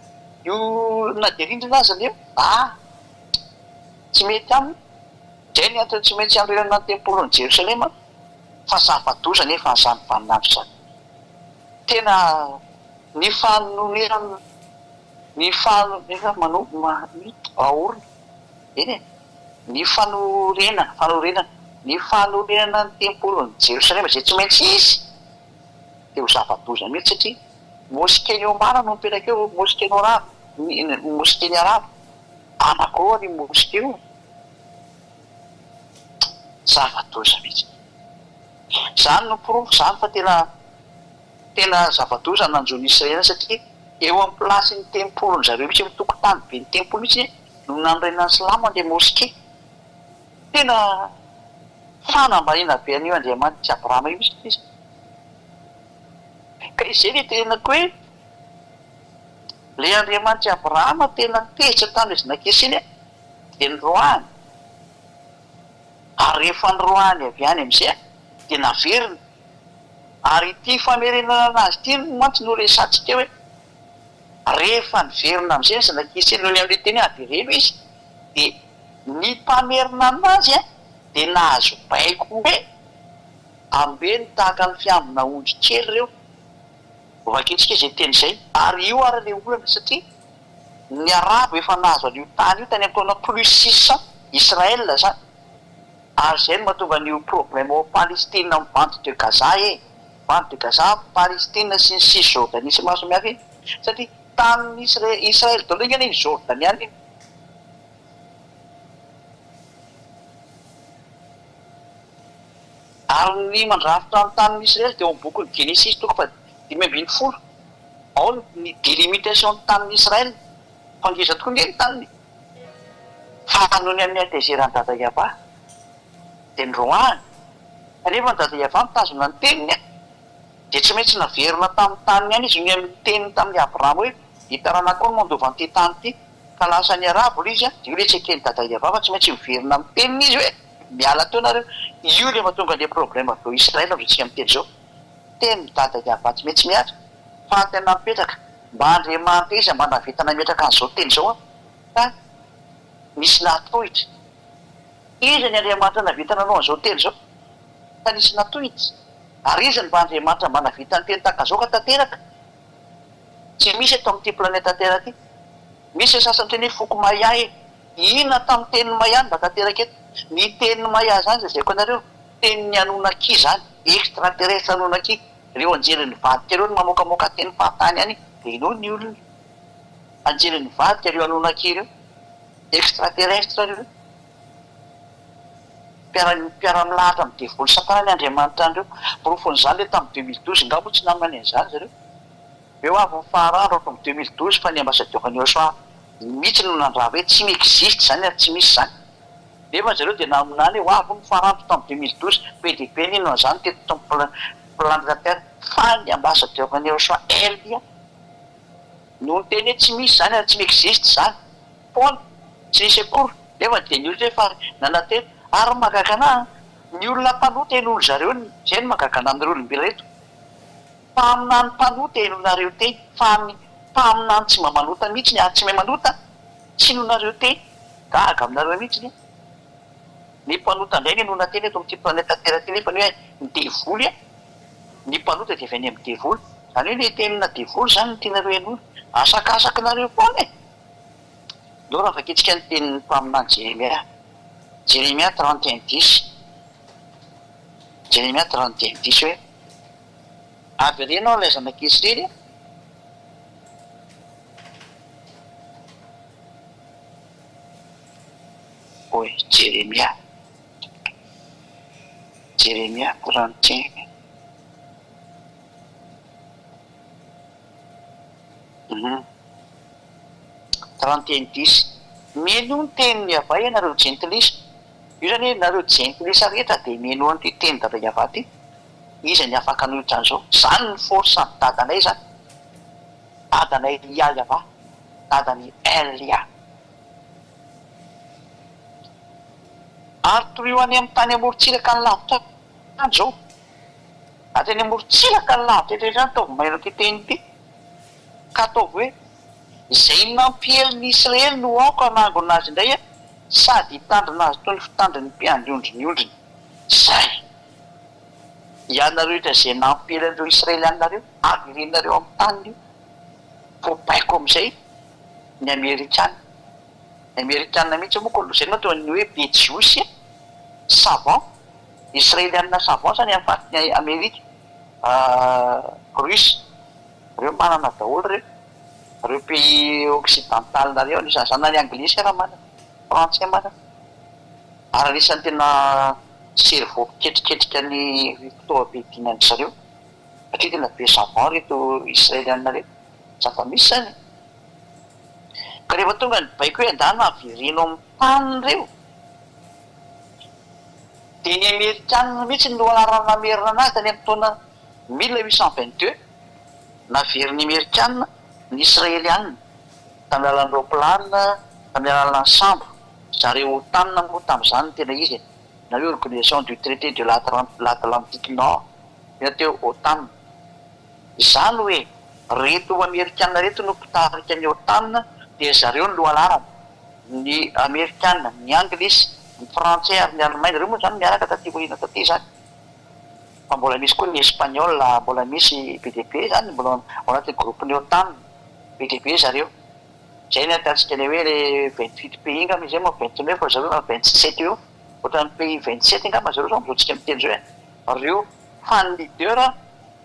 io na dia rindrina aza io. Ah! Tsy mety aminy. Izay ny antony tsy maintsy hanorenana ny tempolin'i Jerosalema. Fa zava-doza anefa an'izany vaninandro izany. Tena ny fanonerana, ny fanonerana mano, aorina, eny e, ny fanorenana, fanorenana, ny fanorenana ny tempolin'i Jerosalema izay tsy maintsy hisy dia ho zava-doza mihitsy satria mosquée-n'i Omar no mipetraka eo, mosquée-n'i Arabo, mosquée-n'i Arabo, anankiroa ny mosquée io. Zava-doza mihitsy. Izany no porofo izany fa tena tena zava-doza ny nanjo ny Israeliana satria eo amin'ny place-n'ny tempolin-dry zareo mihitsy, eo amin'ny tokotany ben'ny tempoly mihitsy no nanorenan'ny silamo an'ilay mosquée. Tena fanambaniana be an'io Andriamanitr'i Abrahama io mihitsy ilay izy. Ka izay ilay tenenako hoe ilay Andriamanitr'i Abrahama tena tezitra tamin'ilay zanak'Isy iny dia noroahiny. Ary rehefa noroahiny avy any amin'izay dia naverina. Ary ity famerenana anazy ity mantsy no resahantsika hoe rehefa niverina amin'izay ny zanak'Israely noho ny amin'ilay teny hoe avereno izy dia ny mpamerina anazy dia nahazo baiko hoe ambeno tahaka ny fiambina ondry kely ireo. Vakintsika izay teny izay. Ary io ary ilay olana satria Ny arabo efa nahazo an'io tany io tany amin'ny taona plus 600, Israël zany, ary izay no mahatonga an'io problème ao Palestine amin'ny bande de Gaza e, bande de Gaza, Palestine sy ny Cisjordanie sy maro samihafa iny, satria tanin'i Israël daholo anie iny Jordaniana iny. Ary ny mandrafitra ny tanin'i Israël dia ao amin'ny bokin'ny Genesisy toko faha 15. Ao ny delimitation ny tanin'i Israël, fa ngeza tokoa nge ny taniny e! Fa noho ny amin'ny hatezeran'i Dada Yavah dia noroahany, kanefa ny Dada Yavah mitazona ny teniny an, dia tsy maintsy naverina tamin'ny taniny ihany izy noho ny amin'ny teniny tamin'i Abrahama hoe, ny taranakao no mandova an'ity tany ity, ka lasa niarahaba ilay izy an, dia io ilay tsy eken'i Dada Yavah fa tsy maintsy miverina amin'ny teniny izy hoe, miala teo nareo, io ilay mahatonga an'ilay problème avy ao Israël amin'izao tsika miteny izao. Tenin'i Dada Yavah tsy maintsy mihatra fa tena mipetraka mba Andriamanitra iza mba nahavita nametraka an'izao teny izao an fa nisy nahatohitra. Iza ny Andriamanitra nahavita nanao an'izao teny izao fa nisy natohitra? Ary iza no mba Andriamanitra mba nahavita niteny tahaka izao ka tanteraka? Tsy misy eto amin'ity planeta Terre ity. Misy ny sasany miteny hoe foko Maya e! Inona tamin'ny tenin'ny Maya no mba tanteraka eto? Ny tenin'ny Maya izany lazaiko anareo, tenin'ny Anunnaki izany, extraterrestre Anunnaki, ireo anjely nivadika ireo no mamoakamoaka teny fahatany any dia inoa ny olona. Anjely nivadika ireo Anunnaki ireo, extraterrestre ireo. Mpiara mpiara-milahatra amin'ny devoly satana ny andriamanitra an'ireo. Porofon'izany ilay tamin'ny 2012, nga moa tsy naminany an'izany zareo? Eo avy ny faharandro ato amin'ny 2012 fa ny ambassadeur ny OSA mihitsy no nandrava hoe tsy mi-existe izany ary tsy misy izany. Nefa zareo dia naminany hoe ho avy ny farandro tamin'ny 2012. Be dia be nino an'izany teto tamin'ny. planète terre fa ny ambassadeur ny Yahoshuah Elia no niteny hoe tsy misy izany ary tsy mi-existe izany. Foana, tsy nisy akory, nefa dia ny olona efa nanantena. Ary ny mahagaga anah an, ny olona mpanota henoin-dry zareo, izay no mahagaga anah amin'ireo olombelona ireto, mpaminany mpanota henoinareo teny, fa ny mpaminany tsy mba manota mihitsy ary tsy mahay manota, tsy henoinareo teny. Gaga aminareo mihitsy aho. Ny mpanota indray no henoina teny eto amin'ity planète terre ity nefa ny hoe ny devoly an, ny mpanota dia avy any amin'ny devoly. Izany hoe ilay tenina devoly izany no tianareo henoina. Asakasakinareo foana e! Ndao raha vakintsika ny tenin'ny mpaminany Jeremia, Jeremia 31 dix, Jeremia 31 dix hoe, Avereno aho ilay zanak'i Israely a! Hoy Jeremia, Jeremia 31. Hum. 31 dix. Mihainoa ny tenin'i Yavah ianareo jentilisa. Io izany hoe nareo jentilisa rehetra dia mihainoa an'ity tenin'i Dada Yavah ity. Iza ny afaka hanohitra an'izao? Izany ny force an'i dadanay izany. Dadanay Yah Yavah. Dadan'i El Yah. Ary torio any amin'ny tany amorontsiraka any lavitra any izao. Hatreny amorontsiraka ny lavitra eto rehetra any ataovy mailo ity teny ity ka ataovy hoe, Izay nampiely ny Israely no aoka hanangona azy indray sady hitandrina azy toy ny fitandrin'ny mpiandry ondry ny ondriny. Izay! Ianareo rehetra izay nampiely an'ireo Israelianareo, averenareo amin'ny taniny io. Voabaiko amin'izay ny Amerikana. Ny Amerikana mihitsy moa koa, izay no mahatonga ny hoe be Jiosy savant. Israelianina savant zany amin'ny faritry ny Amerika, Russe, reo manana daholo reo, reo pays occidental reo anisan'izany na ny anglisy ara manana, frantsay manana, ary anisan'ny tena cerveau mpiketriketrika ny fitaovam-piadiana an-dry zareo satria tena be savant reto israelianina reto, zava-misy zany e! Ka rehefa tonga ny baiko hoe andana avereno amin'ny taniny reo. Dia ny Amerikanina mihitsy no anarana namerina anazy tany amin'ny taona 1822, naverin'ny Amerikanina ny Israelianina tamin'ny alalan'ny roaplanina, tamin'ny alalan'ny sambo, zareo OTAN moa tamin'izany no tena izy e, na hoe Organisation du Traité de l'Atlantique Nord, tena teo OTAN. Izany hoe reto Amerikanina reto no mpitarika ny OTAN dia zareo no lohalaharana. Ny Amerikana, ny Anglisy, ny Frantsay ary ny Alemaina, ireo moa izany miaraka taty aoriana taty izany. Fa mbola misy koa ny Espagnol, mbola misy be dia be izany mbola ao anatin'ny groupe-n'ny OTAN, be dia be zareo. Izay ny ahitantsika ilay hoe ilay 28 pays angamba izay moa 29 fa zareo izany 27 eo, ohatran'ny pays 27 angamba zareo izao amin'izao tsika miteny izao e. Ireo fa ny leader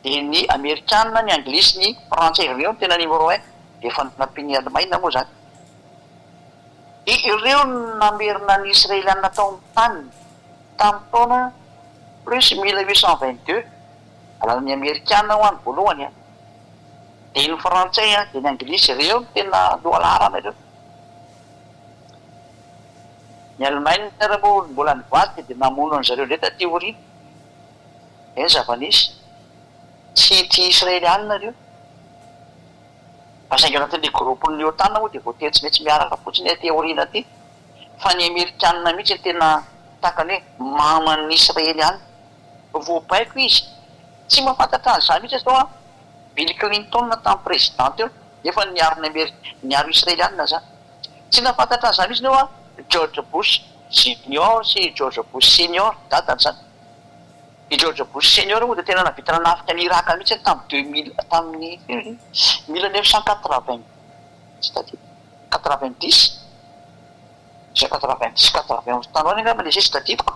dia ny Amerikana, ny Anglisy, ny Frantsay, ireo no tena numéro un, dia efa nampian'i Alemaina moa izany. Ireo no namerina ny Israelianina tao amin'ny taniny tamin'ny taona plus 1822, alalan'ny Amerikana ho any voalohany an, dia ny Frantsay an, dia ny Anglisy, ireo no tena lohalaharana ireo. Ny Alemaina ary moa mbola nivadika dia namono an-dry zareo indray taty aoriana. Izay ny zava-nisy. Tsy tia Israelianina ireo. Fa saingy anatin'ilay groupe-n'ny OTAN moa dia voatery tsy maintsy miaraka fotsiny aty aoriana aty. Fa ny Amerikanina mihitsy no tena tahaka ny hoe maman'ny Israeliana. Voabaiko izy. Tsy mahafantatra an'izany mihitsy izao an. Bill Clinton tamin'ny président teo nefa niaro ny Ameri- niaro Israeliana izany. Tsy nahafantatra an'izany mihitsy eo an George Bush Junior sy George Bush Senior, dadany izany. I George Bush Senior moa dia tena nahavita nanafika an'i Irak mihitsy tamin'ny deux mille, tamin'ny firy iny? Mille neuf cent quatre-vingt, tsy tadidiko, quatre-vingt-dix, izay quatre-vingt-dix, quatre-vingt-onze tany ho any angamba ilay izy tsy tadidiko.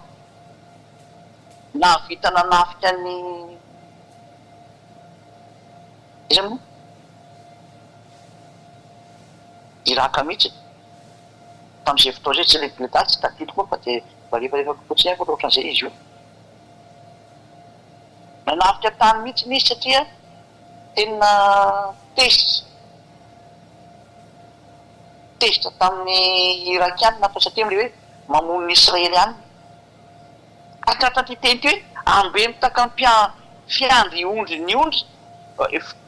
Nahavita nanafika an'i, iza moa? Irak mihitsy. Tamin'izay fotoana izay, tsy ilay daty tsy tadidiko moa fa dia mba refarefako fotsiny ihany fa ohatran'izay izy io. Nanafika tany mihitsy izy satria tena tezitra, tezitra tamin'ny Irakianina fa satria amin'ilay hoe mamono ny Israelianina. Ka tratran'ity teny ity hoe ambeno takam-pia. Fiandry ondry ny ondry,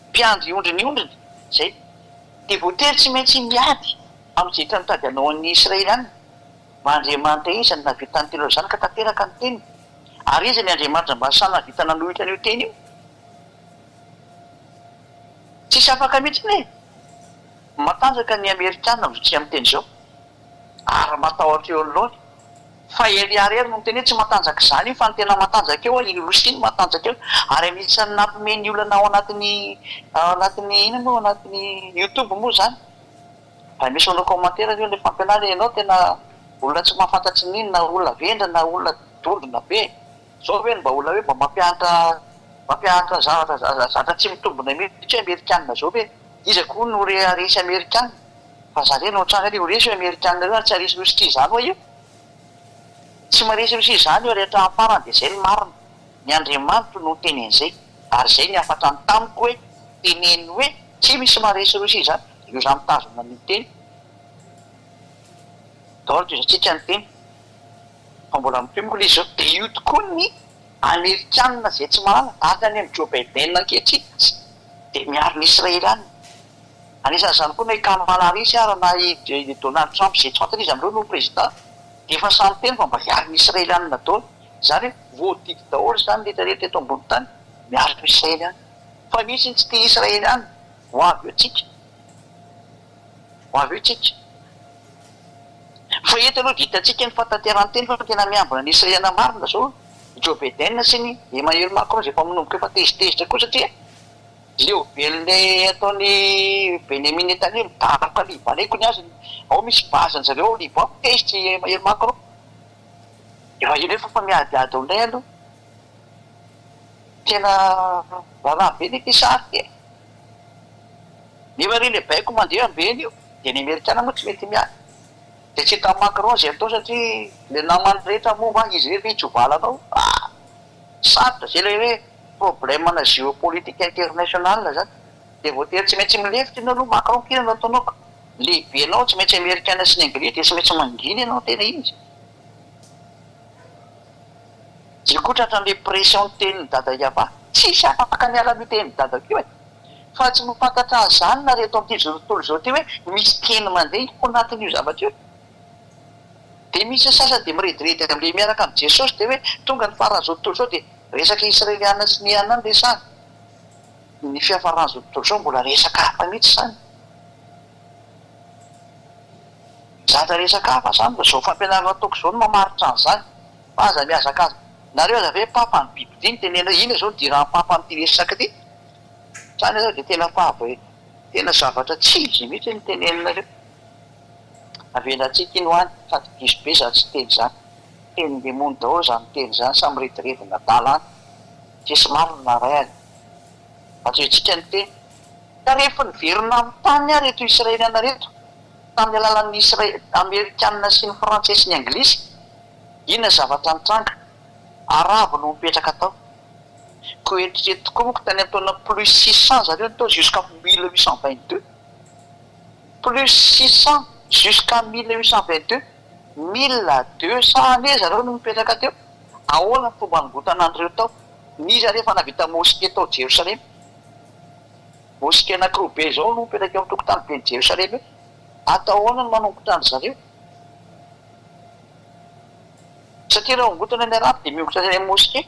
mpiandry ondry ny ondriny, izay. Dia voatery tsy maintsy miady amin'izay rehetra mitady hanao an'i Israely any. Mba Andriamanitra iza no nahavita niteny an'izany ka tanteraka ny teniny? Ary iza ny Andriamanitra mba sahy nahavita nanohitra an'io teny io? Tsisy afaka mihitsy anie e! Matanjaka ny Amerikana amin'izao tsika miteny izao, ary matahotra eo anoloany. Fa Elia irery no miteny hoe tsy matanjaka izany io fa ny tena matanjaka eo i Rosia no matanjaka eo. Ary anisan'ny nampime ny olana ao anatin'ny ao anatin'ny inona moa ao anatin'ny youtube moa izany. Raha misy manao commentaire eo ilay fampianarana ianao tena olona tsy mahafantatry ny inona olona vendrana olona dondrona be. Zao ve no mba olona hoe mba mampianatra mampianatra zavatra zavatra tsy mitombina mihitsy hoe amerikana zao ve? Iza koa no re haresy amerikana? Fa za ve no hatrany ary ho resy io amerikana io ary tsy haresy Rosia izany hoa io? Tsy maresy Rosia izany io ary hatramin'ny farany dia zay ny marina. Ny Andriamanitro no niteny an'izay ary zay ny hafatrany tamiko hoe teneno hoe tsy misy maresy Rosia izany. Io za mitazona an'io teny. Daholo tohizantsika ny teny. Fa mbola mitohy moa ilay izy izao. Dia io tokoa ny Amerikanina izay tsy mahalala, tahaka ny amin'i Joe Biden ankehitriny aza, dia miaro ny Israelianina. Anisan'izany koa na i Kamala Harris ara na i Donald Trump izay tsy fantatra iza amin'ireo no président, dia efa samy miteny fa mba hiaro ny Israelianina daholo. Izany hoe voadidy daholo izany ny rehetra rehetra eto ambony tany, miaro ny Israelianina. Fa misy ny tsy tia Israelianina. Ho avy eo tsika. Ho avy eo tsika. Fa eto aloha dia hitantsika ny fahatanterahan-teny fa tena miambina ny Israeliana marina izao i Joe Biden sy ny Emmanuel Macron izay efa manomboka efa tezitezitra koa satria leo be an'ilay ataon'i Benjamin Netanyahu midaroka Libanais koa ny azy ao misy base an-jareo ao Liban tezitra i Emmanuel Macron efa ireo efa fa miadiady ao indray aloha tena raharaha be ity sary ity e. Nefa re le baiko mandeha ambeny io dia ny amerikana moa tsy mety miady dia tsy hitan'i Macron izay atao satria le namany rehetra moa va izy irery ve hitsovalana ao ah! Sarotra zay le hoe problème ana géopolitique international zany dia voatery tsy maintsy milefitra ianao aloha Macron k'inona no ataonao ka lehibenao tsy maintsy amerikana sy ny anglais dia tsy maintsy mangina ianao tena izy Dia koa tratran'le pression ny tenin'i dada Yava tsisy afaka miala amin'io tenin'i dadako io e! Fa tsy mafantatra an'izany nareo eto amin'ity izao tontolo izao ity hoe misy teny mandeha ao anatin'io zavatra io. Dia misy ny sasany dia mirediredy amin'ilay miaraka amin'i Jesosy dia hoe tonga ny faran'izao tontolo izao dia resaka Israeliana sy ny anona no resahana. Ny fiafaran'izao tontolo izao mbola resaka hafa mihitsy izany. Zavatra resaka hafa izany fa izao fampianarana ataoko izao no mamaritra an'izany. Fa aza mihazakaza. Nareo aza ve papa ny bibidia no tenenina hoe inona izao no idiran'ny papa amin'ity resaka ity? Zany aloha dia tena favo e! Tena zavatra tsy izy mihitsy no teneninareo. Avelantsika iny ho any sady diso be zany tsy teny zany. Tenin-demony daholo zany teny zany, samy rediredin'adala any. Tsisy marina na ray any. Atrehintsika ny teny. Ka rehefa niverina amin'ny taniny ary ireto Israeliana ireto, tamin'ny alalan'ny Isra- Amerikana sy ny Frantsay sy ny Anglisy, inona ny zavatra nitranga? Arabo no nipetraka tao. Koa eritrereto tokoa manko tany amin'ny taona plus 600 zareo no tao jusqu'à 1822. Plus 600 jusqu'à 1822, 1200 années zareo no nipetraka teo. Ahoana ny fomba hanongotana an'ireo tao? Nisy ary efa nahavita mosquée tao Jerosalema. Mosquée anankiroa be izao no mipetraka eo amin'ny tokotany ben'i Jerosalema eo. Atao ahoana ny manongotra an-dry zareo? Satria raha ongotana ny arabo dia miongotra any amin'ny mosquée.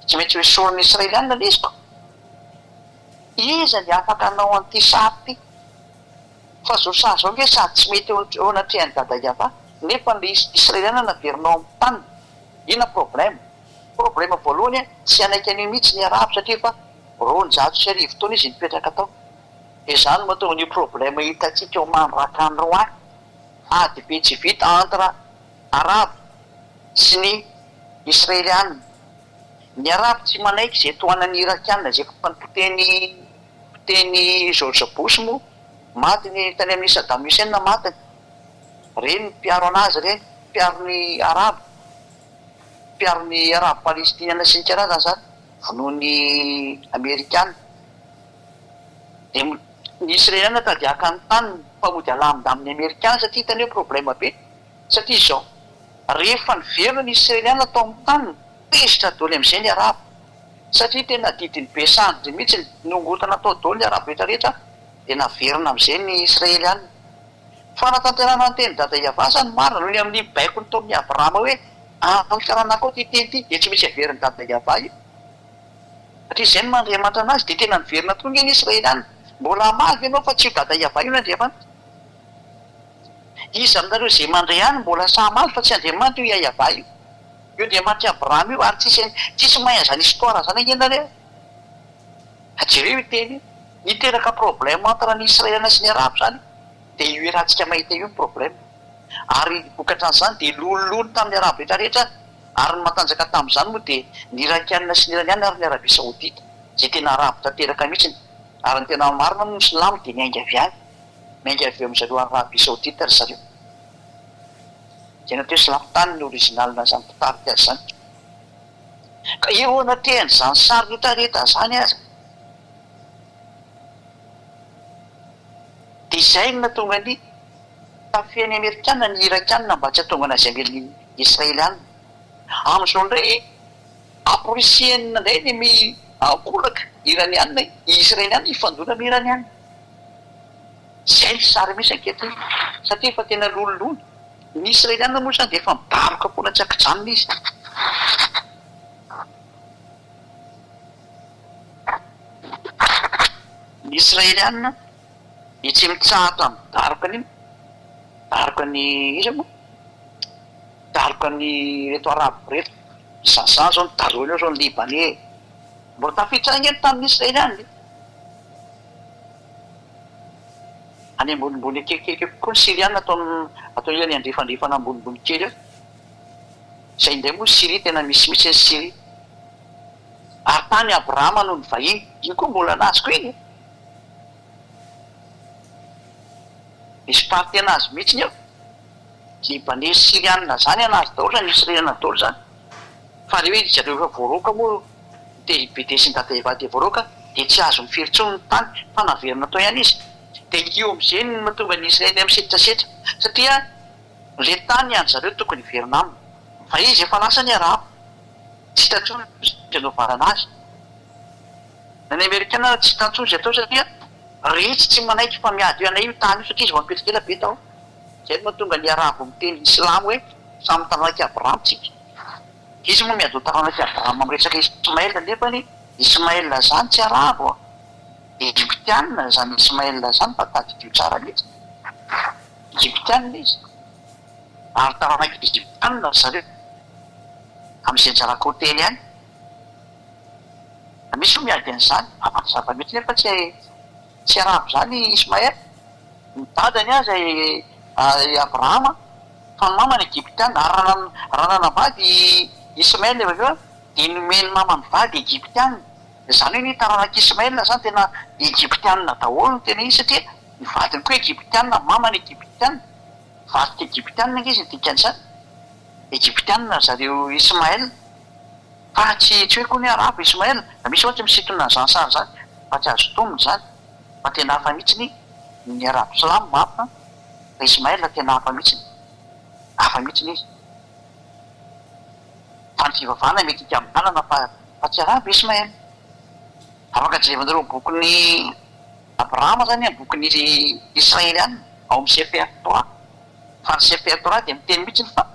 Tsy maintsy ho esorin'ny Israelianina ilay izy ko. Iza ny afaka hanao an'ity sary ity? Fa zao sary zao nge sady tsy mety eo anatrehan'i Dada Yava nefa le Israelianina naverinao amin'ny taniny. Inona problème? Problème voalohany tsy hanaiky an'io mihitsy ny Arabo satria efa 1200 taona izy nipetraka tao. Dia izany no mahatonga an'io problème hitantsika eo mandrak'androany. Ady be tsy vita entre Arabo sy ny Israeliana. Ny Arabo tsy manaiky izay tohanan'ny Irakiana izay efa nipotehiny potehin'i George Bush moa maty ny tany amin'i Saddam Hussein matiny. Ireny ny mpiaro an'azy ireny, mpiaro ny Arabo, mpiaro ny Arabo Palestiniana sy ny karazany izany, vonoin'ny Amerikana. Dia ny Israeliana tady haka ny taniny fa mody alamindaminy Amerikana satria hitany hoe problème be. Satria izao, rehefa niverina ny Israeliana tao amin'ny taniny, tezitra daholo amin'izay ny Arabo. Satria tena didin'ny be sandry mihitsy, nongotana tao daholo ny arabo rehetra rehetra dia naverina amin'izay ny israeliana. Fanatanterahana ny tenin'i Dada Yavah izany marina noho ny amin'ny baikony tao amin'i Abrahama hoe amin'ny taranakao ity teny ity dia tsy maintsy averin'i Dada Yavah io. Satria izay no maha Andriamanitra an'azy dia tena niverina tokoa ange ny israeliana. Mbola hamaly ve ianao fa tsy io Dada Yavah io no Andriamanitra? Iza aminareo izay mandre ahy no mbola sahy hamaly fa tsy Andriamanitra io Yavah io? Io Andriamanitr'i Abrahama io ary tsisy tsisy mahay an'izany histoire zany ange nareo e! Fa jereo io teny io, niteraka problème entre ny Israeliana sy ny Arabo zany dia io iarahantsika mahita io ny problème. Ary vokatran'izany dia lolololo tamin'ny Arabo rehetra rehetra ary ny matanjaka tamin'izany moa dia ny Irakiana sy ny Iraniana ary ny Arabie Saoudite izay tena Arabo tanteraka mihitsiny ary ny tena marina moa ny Silamo dia miainga avy any, miainga avy eo amin'zareo Arabie Saoudite ry zareo. Tena teo silamo tany ny original zany mpitarika azy zany. Ka eo anatrehan'izany sary retraretra zany aza dia izay no nahatonga ny tafihan'ny amerikana ny irakiana mba tsy hahatonga an'azy hamely ny israeliana. Amin'izao indray amporisihina indray ny mi ankolaka iraniana israeliana hifandona amin'ny iraniana. Izay ny sary misy ankehitriny satria efa tena lololona. Ny Israeliana moa izany dia efa midaroka foana tsy ankijanona izy. Ny Israeliana dia tsy mitsahatra midaroka an'iny, midaroka ny iza moa? Midaroka ny ireto Arabo ireto. Zaza izao ny darohiny eo izao ny Libaney. Mbola tafiditra ange ny tanin'ny Israeliana e. Any ambonimbony akelikely eo koa ny Syriana atao atao ilany andrefandrefana ambonimbony kely eo. Izay indray moa Syria tena misy mihitsy ny Syria. Ary tany Abrahama no nivahiny. Iny koa mbola nazy koa iny e. Misy partie anazy mihitsy eo. Libanais sy Syriana zany anazy daholo zany, Israeliana daholo zany. Fa re hoe zareo efa voaroaka moa dia i BD sy ny Dada Eva dia voaroaka dia tsy azony firy intsony ny tany fa naverina tao ihany izy. Dia io amin'izay no mahatonga ny Israely misetrasetra satria ilay tany an-dry zareo tokony hiverina aminy fa izy efa lasa ny Arabo tsy hita intsony izay anaovana azy. Na ny Amerikana aza tsy hita intsony izay atao satria retsy tsy manaiky fa miady eo anay io tany io satria izy vao nipetraka ela be tao. Izay no mahatonga ny Arabo miteny silamo hoe samy taranak'i Abrahama tsika. Izy moa miady ho taranak'i Abrahama miresaka Ismaël nefany Ismaël zany tsy Arabo a! Egyptiana zany Ismaël zany fa tadidio tsara mihitsy. Egyptiana izy ary taranak'i Egyptiana ry zareo amin'izay anjara côté-ny any. Misy moa miady an'izany fa mazava mihitsy nefa tsy tsy Arabo zany Ismaël. Ny dadany aza i Abrahama fa ny mamany Egyptiana, ary raha nanambady i Ismaël avy eo dia nomen'ny mamany vady Egyptiana, izany hoe ny taranak'i Ismaël izany tena Egyptiana daholo no tena izy satria ny vadiny koa Egyptiana, mamany Egyptiana, vadiko Egyptiana ange izy ny dikan'izany, Egyptiana ry zareo Ismaël, fa tsy tsy hoe koa ny hoe Arabo Ismaël, misy mantsy misintona an'izany sary izany fa tsy azo tomina izany. Fa tena hafa mihitsiny ny arabo silamo marina fa Ismaël tena hafa mihitsiny, hafa mihitsiny izy. Fa ny fivavahana mety hikambanana fa fa tsy arabo Ismaël. Afaka jerevanareo bokin'i Abrahama zany an, bokin'i Israeliana ao amin'ny Sefer Torah. Fa ny Sefer Torah dia miteny mihitsiny fa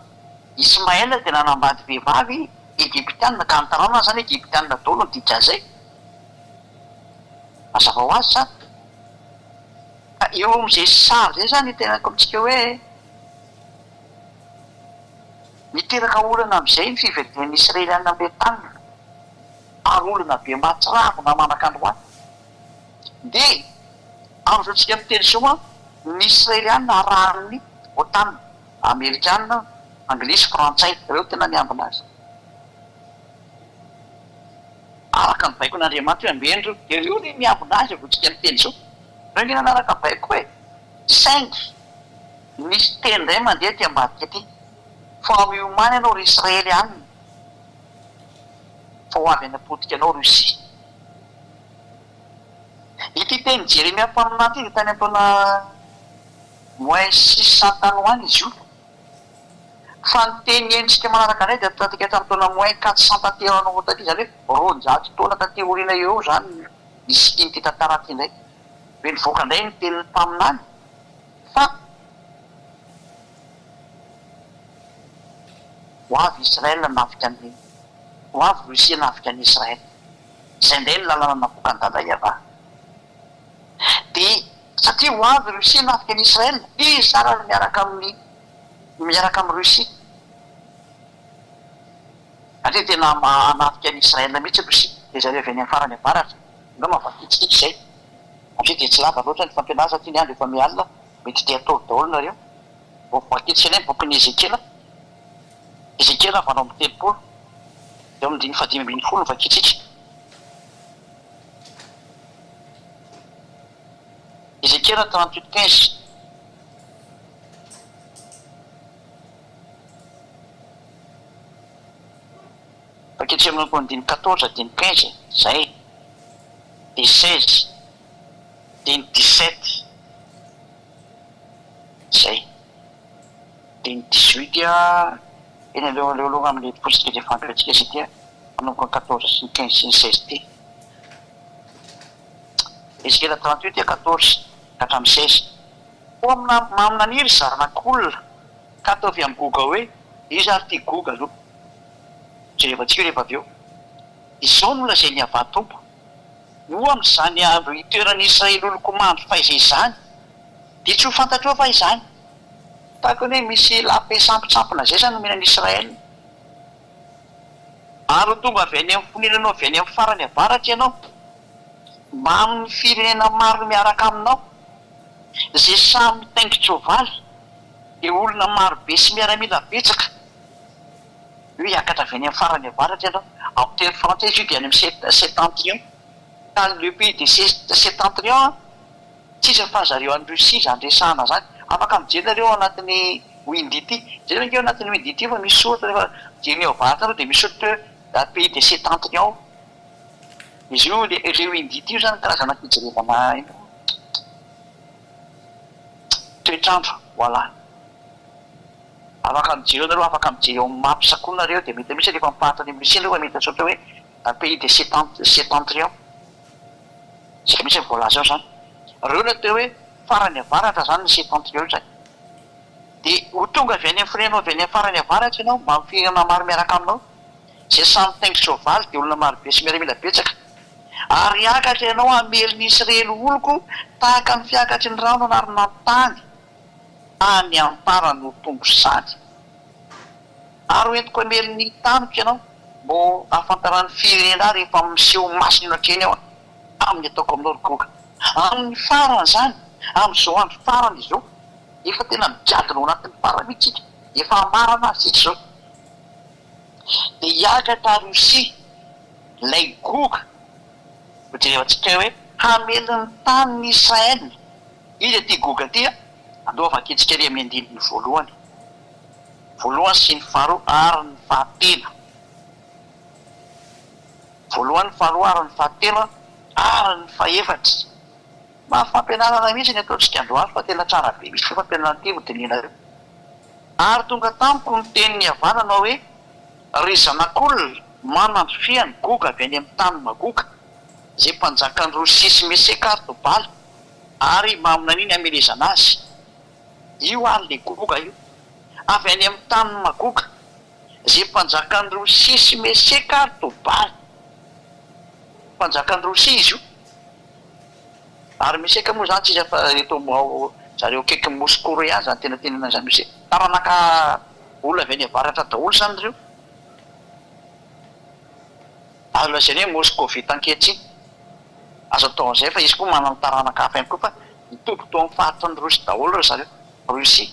Ismaël dia nanambady vehivavy Egyptiana ka ny taranany zany Egyptiana daholo ny dikan'izay. Mazava ho azy izany. Ka eo amin'izay sary izay izany itenenako amintsika hoe miteraka olana amin'izay ny fiverenan'ny Israeliana amin'ilay taniny ary olana be mahatsiravina mandraka androany. Dia amin'izao tsika miteny izao an, ny Israeliana arahan'ny OTAN, Amerikana, Anglisy, Frantsay, ireo tena miambina azy. Araka ny baikon'Andriamanitra hoe ambeno ireo, dia ireo anie miambina azy vao tsika miteny izao. Ireo anie nanaraka baiko e! Saingy misy teny indray mandeha aty ambadika aty, fa miomàna ianao ry Israely an! Fa ho avy hanapotika anao Russie. Ity tenin'i Jeremia mpaminany ity dia tany an-taona moins 600 tany ho any izy io. Fa ny teny henontsika manaraka indray dia tanteraka tamin'ny taona moins 400 taty aoriana taty, izany hoe 200 taona taty aoriana eo eo izany no nisian'ity tantara ity indray. Hoe nivoaka indray ny tenin'ny mpaminany fa ho avy Israël hanafika an'i, ho avy Russie hanafika an'i Israël. Izay indray ny lalana navoakan'i Dada Yavah. Dia satria ho avy Russie hanafika an'i Israël, izy ary miaraka amin'ny miaraka amin'i Russie. Satria tena hanafika an'i Israël mihitsy Russie, dia zareo avy any amin'ny farany avaratra. Angamba vakintsika izay. Satria dia tsy lava loatra ny fampianarana satria ny andro efa mihalina, mety te hatory daholo nareo. Vao vakintsika indray ny bokin'i Ezekiela, Ezekiela 38, eo amin'ny andininy fahadimy ambinifolo no vakintsika. Ezekiela 38 15. Vakintsika manomboka amin'ny andininy 14 andininy 15, izay, dia 16, andininy 17, izay, andininy 18, eny aleo aleo aloha amin'ilay fotsiny dia fampiantsika izy ity, manomboka ny 14 sy ny 15 sy ny 16 ity. Ezekiela 38, 14 ka hatramin'ny 16. Koa maminania ry zanak'olona, ka ataovy amin'i Goga hoe, Iza ary ity Goga aloha? Jerevantsika io rehefa avy eo. Izao no lazain'i Yavah Tompo, Moa amin'izany andro hitoeran'i Israely oloko mandry faiza izany, dia tsy ho fantatrao va izany? Tahaka ny hoe misy lape sampontsampona izay izany nomena an'i Israel. Ary ho tonga avy any amin'ny fonenanao avy any amin'ny farany avaratra ianao, mbamin'ny firenena maro miaraka aminao, izay samy mitaingin-tsoavaly, dia olona maro be sy miaramila betsaka. Io hiakatra avy any amin'ny farany avaratra ianao. Amin'ny teny frantsay izy io dia any amin'ny septentrion. Ka le pays de septentrion tsy iza fa zareo any Russie izany resahana izany. Afaka mijery nareo ao anatin'ny Windy ity. Jereo ange ao anatin'ny Windy ity fa misy soratra rehefa mijery ny ao avaratra nareo dia misy soratra hoe pays de septentrion. Izy io le le Windy ity io izany karazana fijerevana inona moa? Toetr'andro, voilà. Afaka mijery eo nareo, afaka mijery ao amin'ny maps koa nareo dia mety mihitsy rehefa miparitra any amin'ny Russie nareo fa mety soratra hoe pays de septentrion. Izay mihitsy ny voalaza ao izany. Ireo no atao hoe farany avaratra izany ny septentrion izany. Dia ho tonga avy any amin'ny firenena avy any amin'ny farany avaratra ianao, mba firenena maro miaraka aminao, izay samy mitaingin-tsoavaly dia olona marobe sy miaramila betsaka. Ary hiakatra ianao hamely ny Israely oloko tahaka ny fiakatry ny rano hanarona ny tany. Any am-parany ho tonga izany. Ary ho entiko hamely ny taniko ianao, mba ho ahafantaran'ny firenena ahy rehefa miseho masina eo anatrehany aho amin'ny ataoko aminao, ry Goga. Amin'ny farany izany, amin'izao andro farany izao, efa tena migadona ao anatin'ny farany mihitsy isika, efa hamarana azy isika izao, dia hiakatra Rosia ilay Goga, hojerevantsika hoe hamely ny tanin'i Israel. Iza ity Goga ity? Andao vakintsika ery amin'ny andininy voalohany. Voalohany sy ny faharoa ary ny fahatelo. Voalohany, faharoa ary ny fahatelo ary ny fahefatra. Mafy fampianarana mihitsy ny ataontsika androany fa tena tsara be mihitsy ity fampianarana ity hodinihinareo. Ary tonga tamiko ny tenin'i Yavah nanao hoe, Ry zanak'olona, manandrifia an'i Goga avy any amin'ny tany Magoga, izay mpanjakan'i Rosia sy Meseka ary Tobala, ary maminania ny hamelezana azy. Io ary le Goga io, avy any amin'ny tanin'i Magoga, izay mpanjakan'i Rosia sy Meseka ary Tobala. Mpanjakan'i Rosia izy io. Ary Meseka moa izany tsy iza fa eto zareo akaikin'i Moscou ireo ihany izany tena tenenana an'izany Meseka. Taranaka olona avy any avaratra daholo izany ireo. Azo lazaina hoe Moscovite ankehitriny. Azo atao an'izay fa izy koa manana taranaka hafa ihany koa fa nitoby tao amin'ny faritry ny Russie daholo ry zareo, Russie.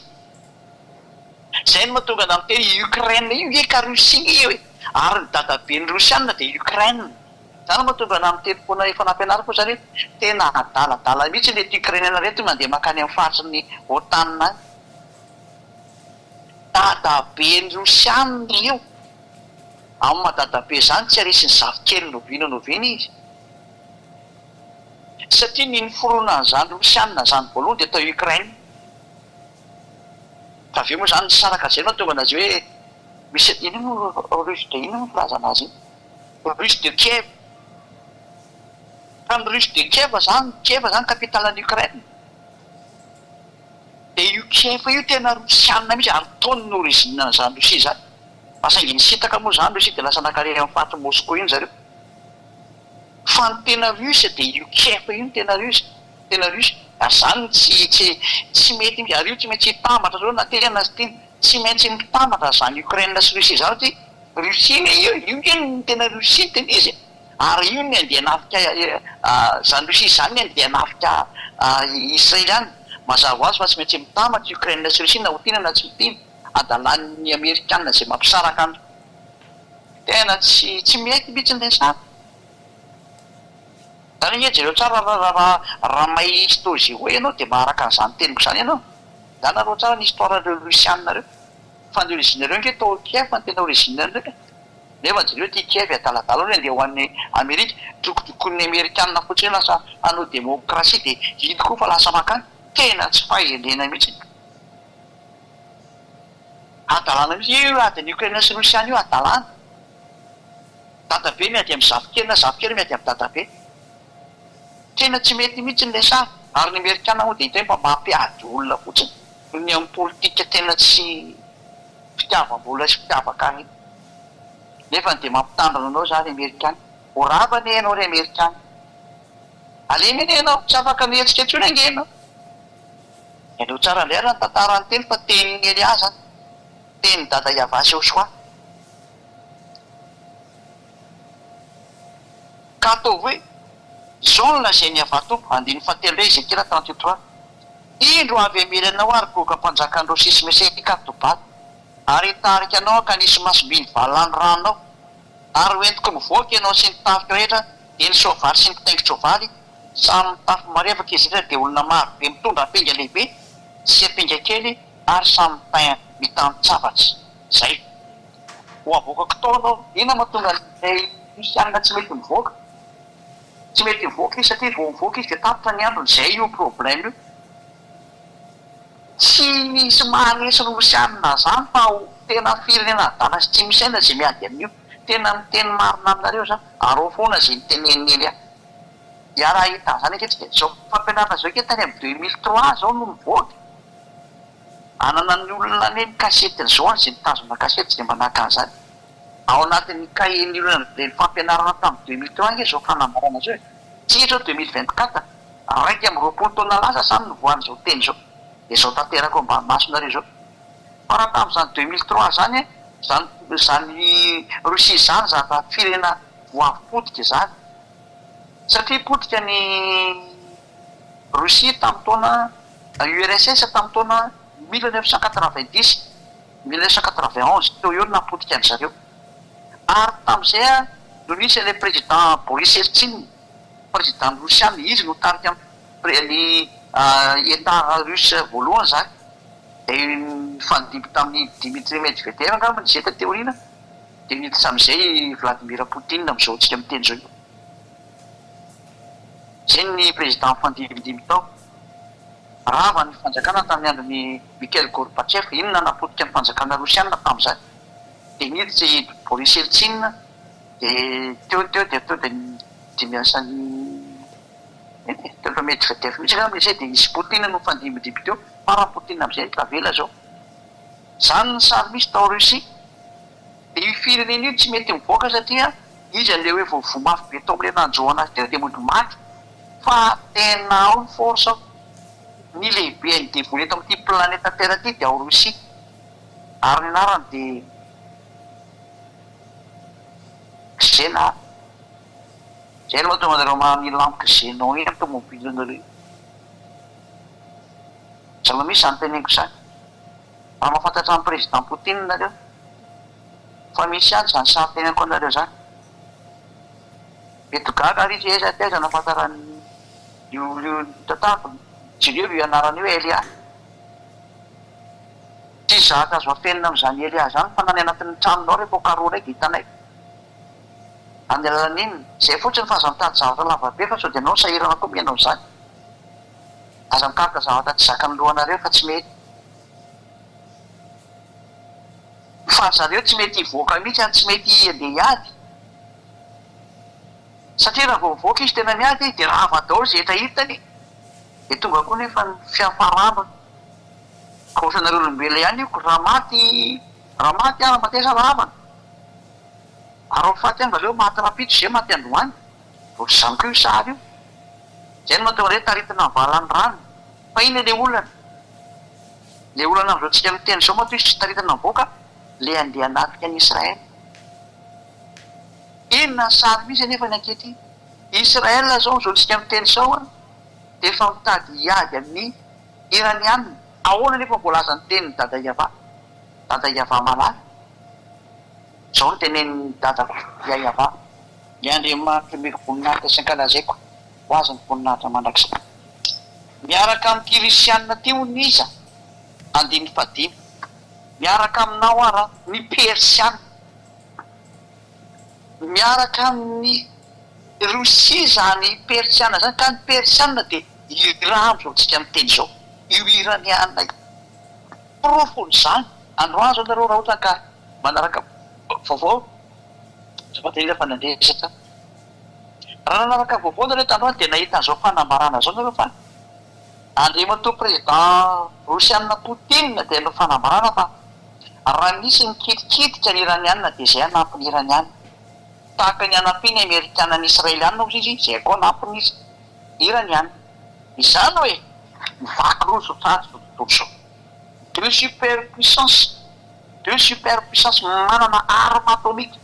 Izay no mahatonga anà miteny i Ukraine io nge ka Russie nge io e! Ary ny dadaben'ny Rosiana dia Ukraine. Izany no mahatonga anà miteny foana efa nampianariko moa izany hoe tena adaladala mihitsy ireto Ukrainiana ireto mandeha mankany amin'ny faritry ny OTAN any. Dadaben'ny Rosiana io. Amin'ny maha dadabe izany tsy haresin'ny zafikeliny oviana na oviana izy. Satria ny niforonan'izany Rosiana izany voalohany dia tao Ukraine. Fa avy eo moa izany nisaraka izay no nahatonga anazy hoe misy inona moa Russe de inona moa filazana azy iny? Russe de Kiev. Fa ny Russe de Kiev izany, Kiev izany capitale an'i Ukraine. Dia io Kiev io tena rosianina mihitsy ary tao ny origine an'izany Russie izany. Fa saingy nisintaka moa izany Russie dia lasa nankany amin'ny faritry Moscou iny zareo. Fa ny tena Russe dia io Kiev io no tena Russe, tena Russe. Ary izany tsy tsy tsy mety mihitsy, ary io tsy maintsy hitambatra zareo na tiana na tsy tiana. Tsy maintsy mitambatra izany Ukraine sy Russie izany satria Russie anie io, io nge no tena Russie no tena izy e. Ary io ny andeha hanafika izany Russie izany ny andeha hanafika Israely any. Mazava ho azy fa tsy maintsy mitambatra i Ukraine sy Russie na ho tiana na tsy ho tiana. Adalan'ny Amerikana izay mampisaraka an. Tena tsy tsy mety mihitsy ny resaka. Zany ange jereo tsara raha raha raha mahay histo géo ianao dia maharaka an'izany teniko izany ianao. Zany nareo tsara ny histoire reo Russiana reo. Fa ny origine reo ange tao Kiev ny tena origine reo e. Nefa jereo ty Kiev adaladala reo andeha ho any Amerika. Drokodrokoin'ny Amerikana fotsiny eo lasa hanao demokrasia dia iny koa fa lasa makany. Tena tsy fahendrena mihitsy. Hadalana mihitsy io adin'i Ukraine sy Russiana io hadalana. Dadabe miady amin'ny zafikely na zafikely miady amin'ny dadabe. Tena tsy mety mihitsy ny resahana. Ary ny Amerikana moa dia hita hoe mba mampiady olona fotsiny noho ny amin'ny politika tena tsy fitiavam-bola sy fitiavan-karena. Nefa dia mampitandrina anao za ry Amerikana. Ho rava anie ianao ry Amerikana. Alemy anie ianao, tsy afaka mihetsika intsony ange ianao. Henoy tsara indray ary ny tantara ny teny fa tenin'i Elia zany. Tenin'i Dada Yavah sy Yoshoa. Ka ataovy hoe, Izao no lazain'i Yavah Tompo, andininy fahatelo indray, Ezekiela 33, Indro avy hamely anao aho, ry Goga mpanjakan'i Rosia sy Meseka ary Tobala, ary hitarika anao hankany Isimasombin'ny valany ranonao, ary ho entiko mivoaka ianao sy ny tafika rehetra, dia ny soavaly sy ny mpitaingin-tsoavaly, Samy mitafy marevaka izy rehetra dia olona maro be mitondra ampinga lehibe sy ampinga kely ary samy mitan-tsabatra. Izay. Ho avoakako tao anao. Inona mahatonga an'ilay Kristianina tsy mety mivoaka? Tsy mety mivoaka izy satria vao mivoaka izy dia tapitra ny androny. Izay io problème io. Tsy misy maharesy Rosianina zany fa tena firenena adala sy tsy misaina izay miady amin'io. Tena miteny marina aminareo za. Arao foana izay nitenenin'i Elia. Hiara-hahita an'izany ange tsika. Izao fampianarana izao ange tany amin'ny 2003 izao no nivoaka. Ananan'ny olona anie ny kasetiny izao any izay mitazona kasety izay mba naka an'izany. Ao anatin'ny cahier-n'ny olona nandray ny fampianarana tamin'ny 2003 ange izao fanambarana izao e. Tsika izao 2024, 21 taona lasa izany nivoahan'izao teny izao. Dia izao tanteraka eo ambany masonareo izao. Fa raha tamin'izany 2003 izany, izany izany Russie izany zava firenena voavy potika izany. Satria potika ny Russie tamin'ny taona URSS tamin'ny taona 1990, 1991 teo eo no nahapotika an-dry zareo. Ary tamin'izay no nisy an'ilay président Boris Eltsine, président rosiana, izy no nitarika ny Etat russe voalohany izany. Dia nifandimby tamin'i Dimitri Medvedev angamba izy izay taty aoriana. Dia niditra amin'izay i Vladimir Poutine amin'izao antsika miteny izao io. Izay ny président nifandimbindimby tao. Rava ny fanjakana tamin'ny andron'i Mikhail Gorbatchev. Iny no nanapotika ny fanjakana rosiana tamin'izany. Dia niditra i Boris Eltsine, dia teo teo dia teo dia nidimbiasan'i eny e, teo efa Medvedev mihitsy angamba izy izay, dia nisy Poutine no nifandimbindimby teo. Farany Poutine amin'izay no tavela izao. Izany ny sary misy tao Russie. Dia io firenena io tsy mety mivoaka satria izy an'ilay hoe vao voa mafy be tao amin'ilay nanjo anazy teo dia mody maty. Fa tena ao ny force ao. Ny lehiben'ny devoly eto amin'ity planeta terre ity dia ao Russie. Ary ny anarany dia Xena. Izay no mahatonga anareo manana iny lampe xenon iny amin'ny tomobilanareo io. Zava-misy izany teneniko izany. Raha mahafantatra an'i Président Poutine nareo fa misy ihany izany sary teneniko anareo izany. Mety ho gaga ary izy hoe aiza taiza nahafantarany io io tantara. Jereo io anarana io Elia. Tsisy zavatra azo afenina amin'izany Elia izany fa na ny anatin'ny tranonao rehefa ho karohinay dia hitanay. Amin'ny alalan'ny inona? Izay fotsiny fa aza mitady zavatra lava be fa sao dia ianao sahirana koa mihaino an'izany. Aza mikaroka zavatra tsy zakan'ny lohanareo fa tsy mety. Fa ry zareo tsy mety hivoaka mihitsy any, tsy mety handeha hiady. Satria raha vao mivoaka izy tena miady dia rava daholo izay rehetra hitany. Dia tonga koa nefa ny fiafarana. Ka ohatranareo olombelona ihany io, raha maty, raha maty aho, raha mateza rahavana. Ary ho faty ihany aleo maty rahampitso izay maty androany. Ohatr'izany koa io sary io. Izay no mahatonga hoe taritina amin'ny valan'ny rano. Fa inona ilay olana? Ilay olana amin'izao tsika miteny izao matoa izy tsy taritina mivoaka, ilay handeha hanafika an'i Israël. Inona ny sary misy anefa ny ankehitriny? Israël izao amin'izao tsika miteny izao an, dia efa mitady hiady amin'ny Iraniana. Ahoana anefa ny voalazan'ny tenin'i Dada Yavah? Dada Yavah malala. Izao no tenenin'i Dadako Yayavah, Ny Andriamanitro omeko voninahitra sy ankalazaiko, ho Azy ny voninahitra mandrakizay. Miaraka amin'ity Risianina ity hono iza? Andininy fahadimy. Miaraka aminao aho ra, ny Persiana. Miaraka amin'i Rosia izany Persiana izany, ka ny Persiana dia Iran amin'izao tsika miteny izao, io Iraniana io. Porofon'izany, androany izao nareo raha ohatra ka manaraka vaovao, azafady indrindra fa nandresaka. Raha nanaraka vaovao nareo tandroany dia nahita an'izao fanambarana izao nareo fa Andriamatoa Président Rosiana Poutine dia nanao fanambarana fa raha misy mikitikitika ny Iraniana dia izay hanampy ny Iraniana. Tahaka ny hanampiany Amerikana ny Israeliana hozy izy, izay koa hanampy ny Iraniana. Izany hoe mivaky roa izao tsara izao tontolo izao. Deux super puissance, deux super puissance manana arme atomique.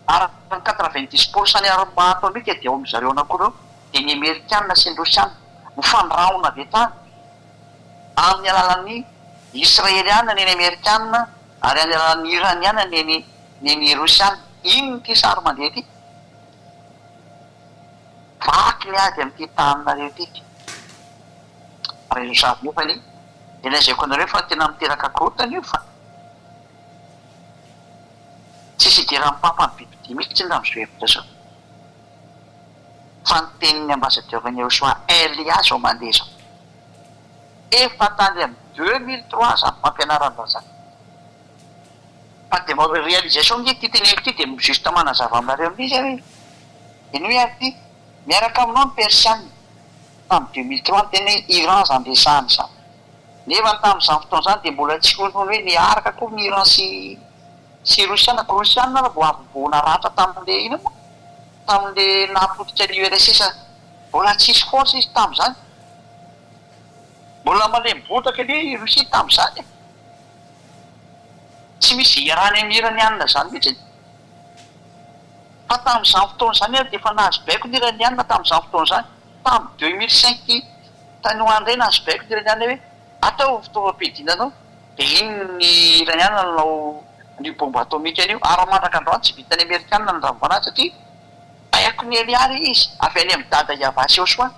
Ary ny 90 pour cent ny arme atomique dia ao amin-dry zareo anankiroa ireo, dia ny Amerikana sy ny Rosiana. Mifandrahona avy hatrany amin'ny alalan'ny Israeliana ny an'ny Amerikana ary amin'ny alalan'ny Iraniana ny an'ny ny an'ny Rosiana. Inona ity sary mandeha ity? Vaky ny ady amin'ity taninareo ity. Raha izao sary nefany dia lazaiko anareo fa tena miteraka korontana io fa. Tsisy idiran'ny Papa ny bibidia mihitsy raha amin'izao hevitra izao. Fa ny tenin'ny ambassadeur ny Yehoshua Elia izao mandeha izao. Efa tany amin'ny 2003 izany fampianarana izany. Fa dia mba réalisation nge ity teneniko ity dia juste manazava aminareo amin'izay izy hoe, henoy ary ity, miaraka aminao ny Persiana tamin'ny 2003 niteny hoe Iran izany resahana izany. Nefa tamin'izany fotoana izany dia mbola tsy hono hoe niaraka akory ny Iran sy sy Rosiana, ka Rosiana ary vao avy vao naratra tamin'ilay inona moa? Tamin'ilay nahapotika ny URSS, mbola tsisy force izy tamin'izany, mbola malemy botaka anie i Russie tamin'izany e! Tsy misy iarahany amin'ny Iraniana izany mihitsy, fa tamin'izany fotoana izany ary dia efa nahazo baiko ny Iraniana tamin'izany fotoana izany, tamin'ny 2005 tany ho any indray nahazo baiko ny Iraniana hoe ataovy fitaovam-piadiana anao. Dia iny ny Iraniana nanao an'io bomba atomika io, ary mandraka androany tsy vitan'ny Amerikana ny nandravona azy satria baiko ny Elia ilay izy, avy any amin'i Dada Yavah sy Yosua.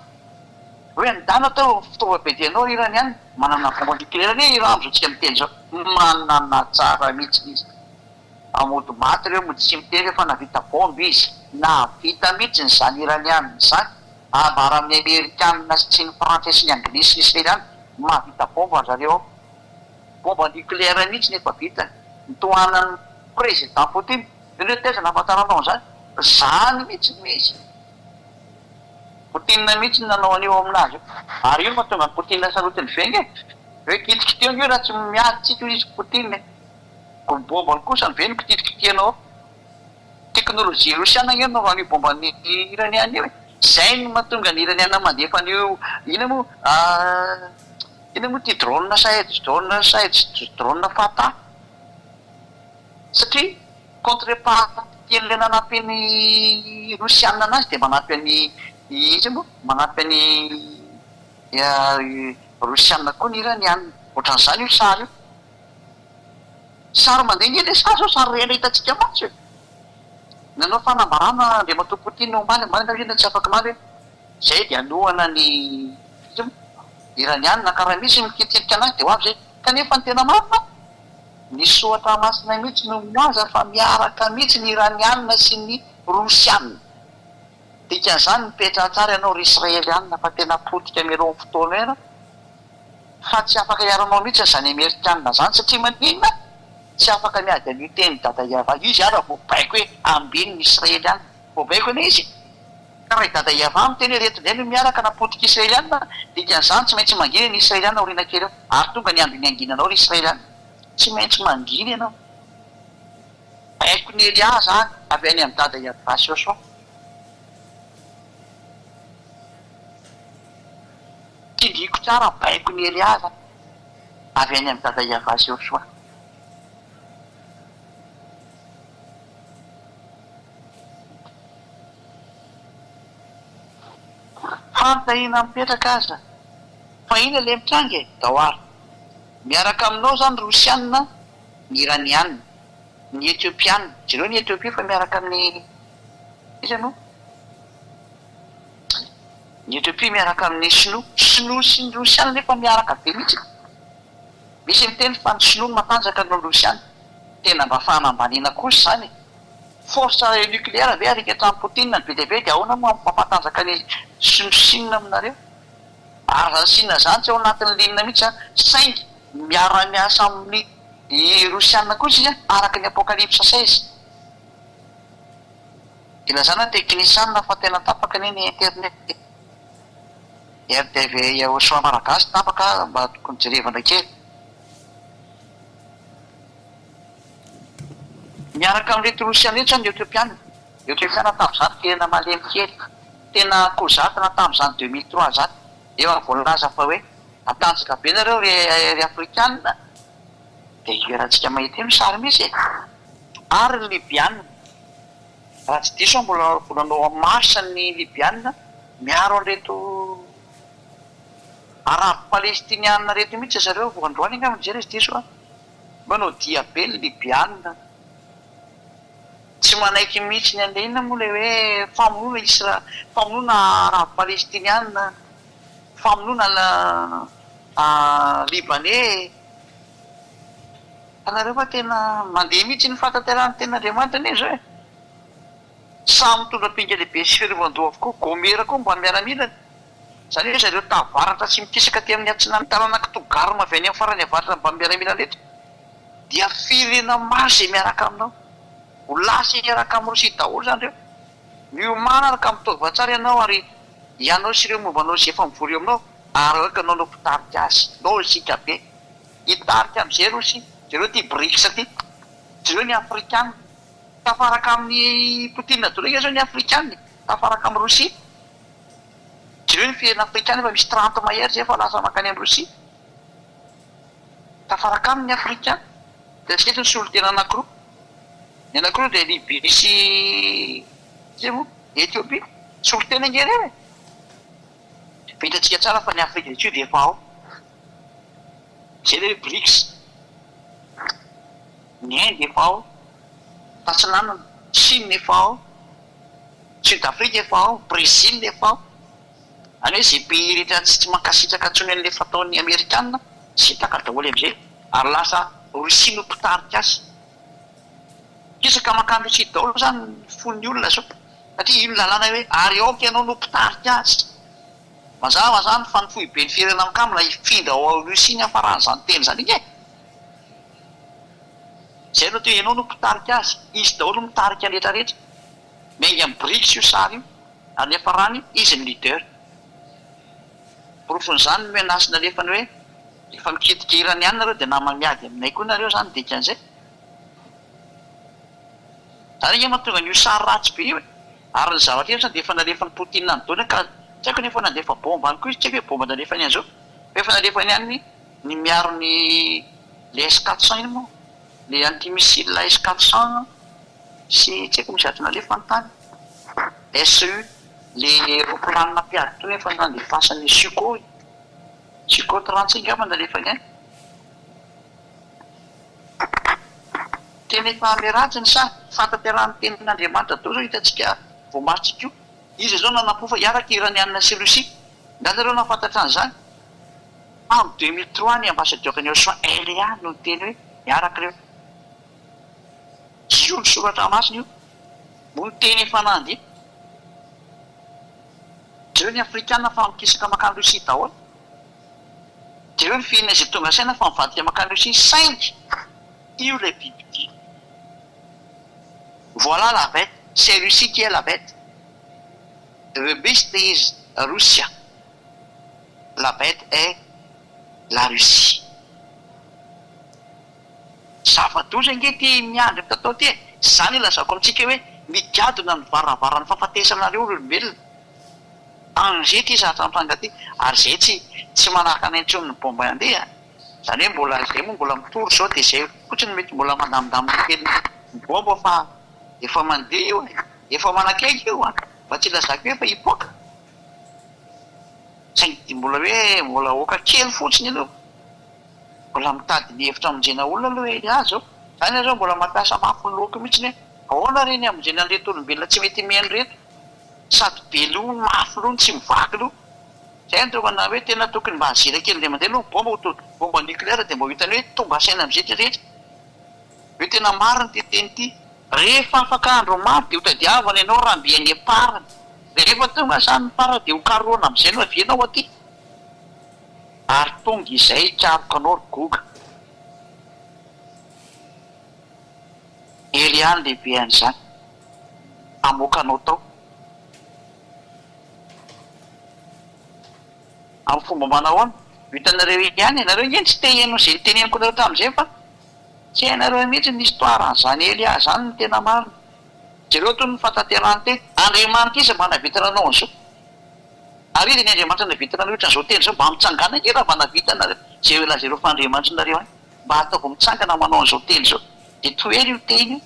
Hoe andana atao fitaovam-piadianao ry Iraniana, manana bomba nucléaire anie Iran amin'izao tsika miteny izao, manana tsara mihitsy izy. Fa mody maty ireo mody tsy miteny hoe fa nahavita bomba izy, nahavita mihitsy izany Iraniana izany, ambara amin'ny Amerikana sy ny Frantsay sy ny Anglisy sy ny Israeliana, mahavita bomba ry zareo ao. Bomba nucléaire mihitsy no efa vitany. Ny tohanan'ny président Poutine. Ianareo taiza nahafantaranao an'izany? Zany mihitsy no izy. Poutine mihitsy no nanao an'io aminazy io. Ary io no mahatonga an'i Poutine sarotiny venga e. Hoe kitikitio ange io raha tsy miady tsika hoy izy Poutine e. Ko ny bombany kosa ve no kitikitianao ao? Teknolojia rosiana ange no nanaovana io bomban'ny iraniana io e. Zay no mahatonga ny iraniana mandefa an'io inona moa Inona moa ity drone Sahed drone Sahed drone Fatah satria contrepartie an'ilay nanampy an'i Rosiana anazy dia manampy an'i iza moa manampy an'i Rosiana koa ny Iraniana ohatran'izany io sary io sary mandeha ange ilay sary izao sary rehetra hitantsika maso e nanao fanambarana Andriamatoa Poutine omaly omaly angamba izy na tsy afaka omaly hoe Izay dia hanohana ny iza moa? Iraniana ka raha misy mikitikitra anazy dia ho avy izay. Kanefa ny tena marina, ny soratra masina mihitsy no milaza fa miaraka mihitsy ny Iraniana sy ny Rosiana. Dikan'izany mipetraha tsara ianao ry Israeliana fa tena potika mialoha ny fotoana ianao fa tsy afaka hiaro anao mihitsy izany Amerikana izany satria maninona? Tsy afaka miady an'io tenin'i Dada Yavah io izy ary raha voabaiko hoe ambino ny Israeliana. Voabaiko anie izy e! Ka raha i Dada Yavah miteny hoe ireto indray no miaraka na potika Israeliana, dikan'izany tsy maintsy mangina ny Israeliana aoriana kely eo. Ary tonga ny andron'ny hanginanao ry Israeliana. Tsy maintsy mangina ianao. Baikon'i Elia izany avy any amin'i Dada Yavah sy Josoa. Tsindriako tsara baikon'i Elia izany. Avy any amin'i Dada Yavah sy Josoa. Fanontaniana mipetraka aza, fa inona ilay mitranga e? Dawar. Miaraka aminao izany Rosiana, ny Iraniana, ny Etiopiana, jereo ny Etiopia fa miaraka amin'ny iza no? Ny Etiopia miaraka amin'ny Sinoa. Sinoa sy ny Rosiana nefa miaraka be mihitsy. Misy miteny fa ny Sinoa no matanjaka noho ny Rosiana. Tena mba fanambaniana kosa izany e! Force nucléaire ve arika hatramin'i Poutine ny be dia be dia ahoana moa mampatanjaka ny Sinoa Chine aminareo? Ary izany Chine izany tsy ao anatin'ny ligne mihitsy an! Saingy miara-miasa amin'ny Rosiana kosa izy araka ny Apocalypse 16. Ilazana teknisianina fa tena tapaka anie ny internet e! RTV Yahosoa Malagasy tapaka mba tokony jerevana kely. Miaraka amin'ireto Rosiana ireto izany ny Etiopiana. Etiopiana tamin'izany tena malemy kely. Tena kozatana tamin'izany 2003 izany. Efa voalaza fa hoe hatanjaka be nareo ry ry Afrikana. Dia hiherantsika mahita eo ny sary misy e! Ary ny Libyana. Raha tsy diso aho mbola mbola nanao en marche ny Libyana miaro an'ireto Arabo Palestiniana ireto mihitsy zareo vao androany angamba nijery izy diso aho. Manao dia be ny Libyana. Tsy manaiky mihitsy ny an'ilay inona moa ilay hoe famonoana Isra famonoana Arabo Palestiniana, famonoana Libanais. Hitanareo fa tena mandeha mihitsy ny fahatanterahan'ny tenin'Andriamanitra anie izao e! Samy mitondra ampinga lehibe sy fiarovan-doha avokoa, Gomera koa mba miaramilany. Izany hoe zareo tavaratra sy mikisaka aty amin'ny atsinanana, taranak'i Togarma avy any amin'ny farany avaratra mba miaramila rehetra, dia firenena maro izay miaraka aminao. Ho lasa hiaraka amin'i Rosia daholo izany ireo. Miomàna araka ny mitaova tsara ianao ary ianao sy ireo momba anao izay efa mivory eo aminao, ary aoka ianao no mpitarika azy. Lojika be. Hitarika amin'izay Rosia. Jereo ity Brics ity. Jereo ny Afrikana. Tafaraka amin'i Poutine daholo ange izao ny Afrikana e. Tafaraka amin'i Rosia. Jereo ny firenena Afrikana efa misy 30 mahery izay efa lasa mankany amin'i Rosia. Tafaraka aminy ny Afrikana. Hitantsika eto ny solontena anankiroa. Ny anankiroa dia Libye sy iza moa? Ethiopie. Solontena ange ireo e. Fa hitantsika tsara fa ny Afrique du Sud efa ao. Izay ilay hoe Brics. Ny Inde efa ao, Tatsinanana, Chine efa ao, Sud Afrique efa ao, Brésil efa ao. Izany hoe izay pays rehetra tsy mankasitraka intsony an'ilay fataon'ny Amerikana, sintaka daholo amin'izay. Ary lasa Russie no mpitarika azy. Mikisaka mankany Russie daholo izany ny fon'ny olona izao. Satria io ny lalàna hoe ary aoka ianao no mpitarika azy. Mazava izany fa ny foiben'ny firenena mikambana hifindra ao Russie ny hafaran'izany teny izany ange e! Izay no atao hoe ianao no mpitarika azy, izy daholo no mitarika ny rehetra rehetra. Miainga amin'ny Brics io sary io ary ny hafarany izy no leader. Porofon'izany ny menace nalefany hoe rehefa mikitika Iraniana nareo dia nama miady aminay koa nareo izany dikan'izay. Zany ange mahatonga an'io sary ratsy be io e! Ary ny zavatra hevitra dia efa nalefan'i Poutine any daholo ka tsy haiko nefa nandefa bomba any koa izy, tsy haiko hoe bomba nalefany any zao fa efa nalefany any ny miaro ny le S 400 iny moa, le anti missile S 400 sy tsy haiko misy zavatra nalefany tany, SU le roplanina mpiady tony efa nandefasany Sukhoi, Sukhoi 35 angamba nalefany any. Tena efa miratsy ny saha. Fahatanterahan'ny tenin'Andriamanitra daholo izao hitantsika voamaritsika io. Iza izao nanampo fa hiaraka i Iraniana sy Russie? Nga nareo nahafantatra an'izany? Tamin'ny 2003 ny ambassadeur ny Ocean LA no niteny hoe miaraka ireo. Io ny soratra masina io. Moa ny teny efa nandeha. Jereo ny afrikana fa mikisaka mankany Russie daholo. Jereo ny firenena izay tonga saina fa mivadika mankany Russie saingy. Io ilay bibidia. Voilà la bête, c'est Russie qui est la bête. The beast is Russia. La bête est la Russie. Zava-doza ange ity miandry mitatao ity e! Izany ilazako amintsika hoe migadona ny varavaran'ny fahafatesanareo ry olombelona. Danger ity zavatra mitranga ity ary izay tsy tsy manakana intsony ny bomba handeha. Izany hoe mbola izay moa mbola mitory izao dia izay fotsiny mety mbola mandamindamina kely ny bomba fa efa mandeha io e! Efa manakaiky io an! Mba tsy ilazako hoe efa hipoaka. Saingy mbola hoe mbola aoka kely fotsiny aloha. Mbola mitady ny hevitra hamonjena olona aloha Elia zao. Zany aho zao mbola mampiasa mafy ny lohako mihitsiny hoe ahoana re ny hamonjena an'ireto olombelona tsy mety mihaino ireto. Sady be loha no mafy loha no tsy mivaky loha. Zay no tokony hoe tena tokony mba azera kely indray mandeha aloha ny bomba ho to bomba nucléaire dia mba ho hitany hoe tonga saina amin'izay ity rehetra. Hoe tena marina ity teny ity. Rehefa afaka andro maro dia ho tadiavana ianao raha mby any am-parany. Rehefa tonga izany ny farany dia ho karohana amin'izay no havianao aty. Ary tonga izay hikaroka anao ry Goga. Elia ny lehibe an'izany. Hamoaka anao tao. Amin'ny fomba manahoana? Ho hitanareo ihany e. Nareo ange tsy te hihaino an'izay niteneniko anareo tamin'izay fa tsy hainareo mihitsy ny histoire an'izany Elia izany no tena marina. Jereo tony ny fahatanterahan'ny teny. Andriamanitra iza mba nahavita nanao an'izao? Ary iza ny Andriamanitra nahavita nanohitra an'izao teny izao? Mba mitsangàna ange raha mba nahavita nareo izay lazainareo fa Andriamanitrinareo any. Mba ataovy mitsangana manao an'izao teny izao. Dia tohero io teny io.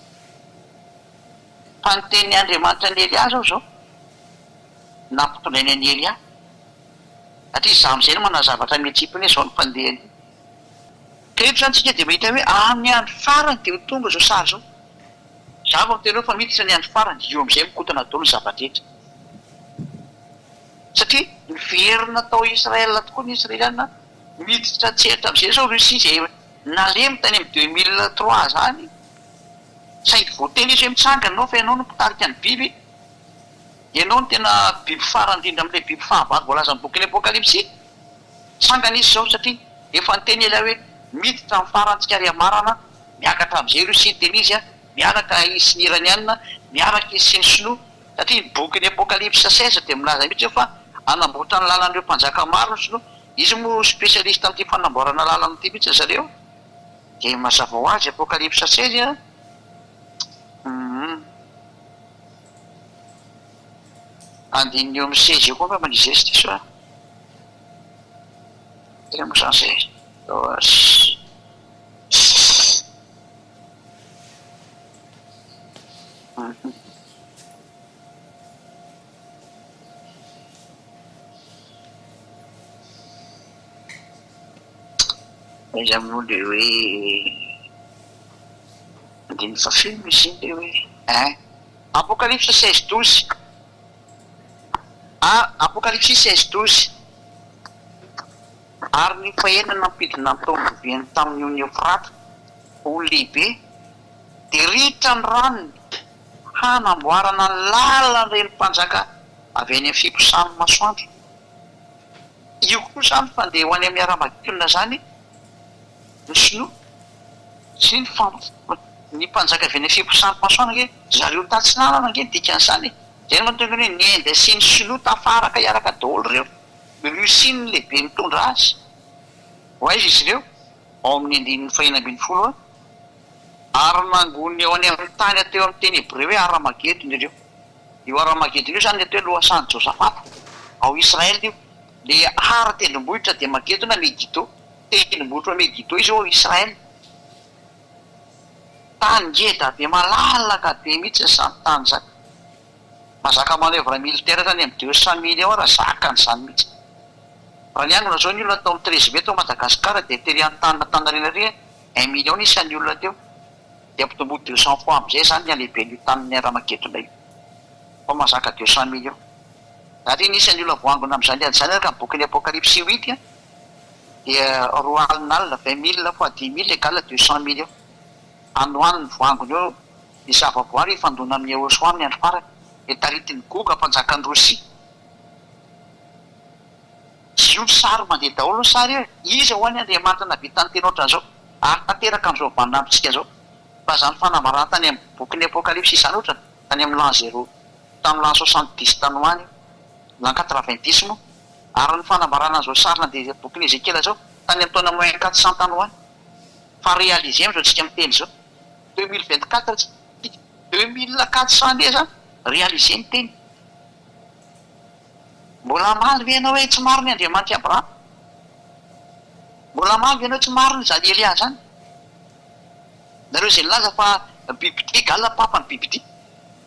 Fa ny tenin'ny Andriamanitra an'i Elia izao izao. Nampitondrainy an'i Elia. Satria izaho amin'izay no manana zavatra miha-tsipiny hoe izao no fandehany. Ka eto izany tsika dia mahita hoe amin'ny andro farany dia ho tonga izao sary izao. Izaho vao miteny hoe fa miditra ny andro farany, io amin'izay mikotana daholo ny zava-drehetra. Satria niverina tao Israël tokoa ny Israeliana, miditra an-tsehatra amin'izay izao Russie izay nalemy tany amin'ny 2003 izany, saingy voateny izy hoe mitsangana ianao fa ianao no mpitarika ny biby, ianao no tena biby farany indrindra amin'ilay biby fahavalo voalazan'ny bokin'ny Apokalypsy. Mitsangana izy izao satria efa niteny Elia hoe miditra amin'ny farany tsika ry hamarana, miakatra amin'izay Russie niteny izy, miaraka izy sy ny Iraniana, miaraka izy sy ny Sinoa, satria ny bokin'ny Apokalypse 16 dia milaza mihitsy eo fa hanamboatra ny lalan'ireo mpanjaka maro ny Sinoa, izy moa spécialiste amin'ity fanamboarana lalana ity mihitsy ry zareo, dia mazava ho azy Apokalypse 16 an, hum. Andininy eo amin'ny 16 eo koa angamba ny izy diso aho. Tena moa izany izay Aiza moa ilay hoe andininy fahafito moa izy iny ilay hoe ein. Apocalypse 16 12. A Apokalypsy 16 12 Ary ny fahenina nampidina ny taom-boviany tamin'ny ony Eofrata, ony lehibe, dia ritra ny ranony hanamboarana ny lalan'ireny mpanjaka avy any amin'ny fiposahan'ny masoandro. Io koa izany fandeha ho any amin'ny Haramagedona izany ny Sinoa sy ny ny mpanjaka avy any amin'ny fiposahan'ny masoandro ange, zareo tatsinanana ange ny dikan'izany e! Izay no mahatonga ny hoe ny Inde sy ny Sinoa tafaraka hiaraka daholo ireo. I Russie no lehibe mitondra azy. Ho aiza izy ireo? Ao amin'ny andininy fahenina 16 a. Ary nangoniny eo any amin'ny tany atao amin'ny teny hebreo hoe Haramagedona ireo. Io Haramagedona io izany ny atao hoe lohasahan'i Josafata. Ao Israël io. Le Har tendrombohitra dia Magedona Megiddo. Tendrombohitra Megiddo izy io ao Israël. Tany ngeda be malalaka be mihitsy izany tany izany. Mahazaka manoeuvre militaire hatrany amin'ny 200 millions raha zakany izany mihitsy. Raha niangona izao ny olona tao amin'ny 13 mai tao Madagascar dia tery Antananarivo ary un million ny isan'ny olona teo. Dia ampitomboy 200 fois amin'izay izany ny halehiben'io tanin'ny Haramagedona io. Fa mahazaka 200 millions. Ary ny isan'ny olona voangona amin'izany ady izany araka ny bokin'ny Apokalypsy huit dia roa alina alina, 20 mille fois 10 mille égale 200 millions. Any ho any ny voangony eo ny zavaboary hifandona amin'i Yehoshoa amin'ny andro farany, dia taritin'i Goga mpanjakan'i Rosia. Io ny sary mandeha daholo ny sary io e! Iza ho'a ny Andriamanitra nahavita niteny ohatran'izao? Ary tanteraka amin'izao vaninandrontsika izao. Fa izany fanambarana tany amin'ny bokin'ny Apokalypsy izany ohatra, tany amin'ny l'an zéro, tamin'ny l'an soixante-dix tany ho any, l'an quatre-vingt-dix moa, ary ny fanambarana an'izao sary nandeha bokin'i Ezekiela izao, tany amin'ny taona moins 400 tany ho any. Fa réaliser amin'izao tsika miteny izao. 2024 tsika, 2400 ange izany, réaliser ny teny. Mbola hamaly ve ianao hoe tsy marina i Andriamanitr'i Abrahama? Mbola hamaly ve ianao hoe tsy marina izany Elia izany? Nareo izay nilaza fa bibidia egal papa ny bibidia.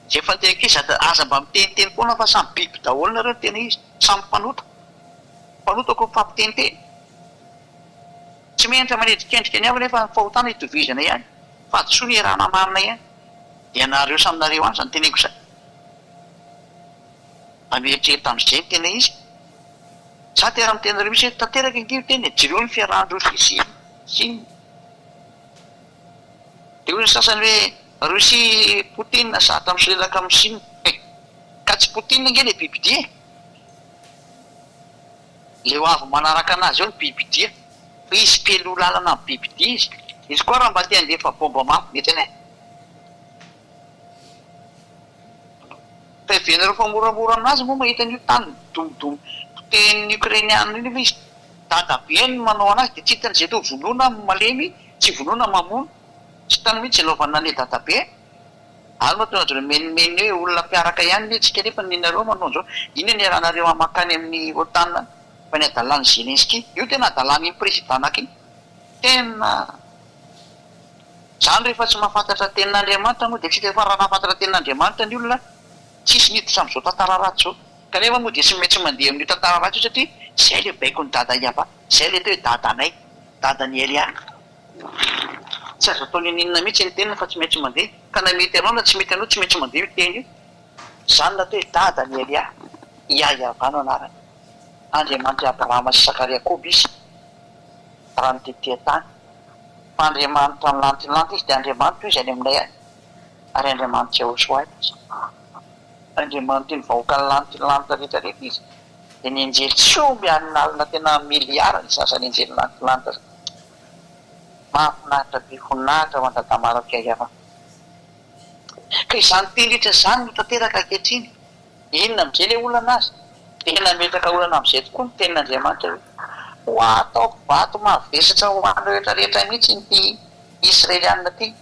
Izay efa niteny ankizy aza aza mba miteniteny foana fa samy biby daholo nareo no tena izy. Samy mpanota. Mpanota koa mifampiteniteny. Tsy menatra manendrikendrika ny hafa nefa ny fahotana itovizana ihany. Fahadisoana iarahana marina ihany. Dia nareo samy nareo any izany teneniko izany. Mba mieritreritra amin'izay ny tena izy. Za te raha miteny anareo mihitsy hoe tanteraka ange io teny e, jereo ny fiarahan-dRosia sy Chine. Dia hoy ny sasany hoe Russie Poutine zatra misolelaka amin'i Chine. Eh! Ka tsy Poutine ange ilay bibidia e! Ilay ho avy manaraka anazy eo ny bibidia. Fa izy mpialoha lalana amin'ny bibidia izy. Izy koa raha mba te handefa bomba mafy mihitsy anie. Fa heverina fa moramora aminazy moa mahita an'io tany midomodomo potehin'ny Ukrainiana io nefa izy dadabeny no manao anazy dia tsy hitany izay atao vonoina malemy tsy vonoina mamono tsy hitany mihitsy izay anaovana an'ilay dadabe ary mahatonga azy ireo mimenomenona hoe olona mpiaraka ihany ve tsika nefa ny nareo manao an'izao inona ny iarahanareo mankany amin'ny otan fa ny adalan'i Zelensky io tena adalan'iny président iny tena Izany rehefa tsy mahafantatra tenin'Andriamanitra moa dia tsy hita fa raha nahafantatra tenin'Andriamanitra ny olona tsisy niditra amin'izao tantara ratsy izao. Kanefa moa dia tsy maintsy mandeha amin'io tantara ratsy io satria izay ilay baikon'i Dada Yava, izay ilay atao hoe Dadanay, Dadan'i Elia. Tsy azo atao n'inon'inona mihitsy ny teniny fa tsy maintsy mandeha. Ka na mety anao na tsy mety anao tsy maintsy mandeha io teny io. Izany no atao hoe Dadan'i Elia, Yah-Yavah no anarany. Andriamanitr'i Abrahama sy Isaka ary Jakoba izy. raha ny tety an-tany. Fa Andriamanitra milantilanty Izy, dia Andriamanitra Izy any aminay any, ary Andriamanitr'i Yahoshuah Izy. Andriamanitry ny vahoaka nilantilanty rehetra rehetra Izy, dia ny anjely tsy omby alinalina tena miliara ny sasany anjely nilantilanty zany. Mahafinaritra be voninahitra ho an-dRadamara Fiaiavana. Ka izany teny rehetra izany no tanteraka ankehitriny. Inona amin'izay ilay olana aza? Dia nametraka olana amin'izay tokoa ny tenin'Andriamanitra hoe, Ho ataoko vato mavesatra ho an'ny rehetra rehetra mihitsy ity Israelianina ity,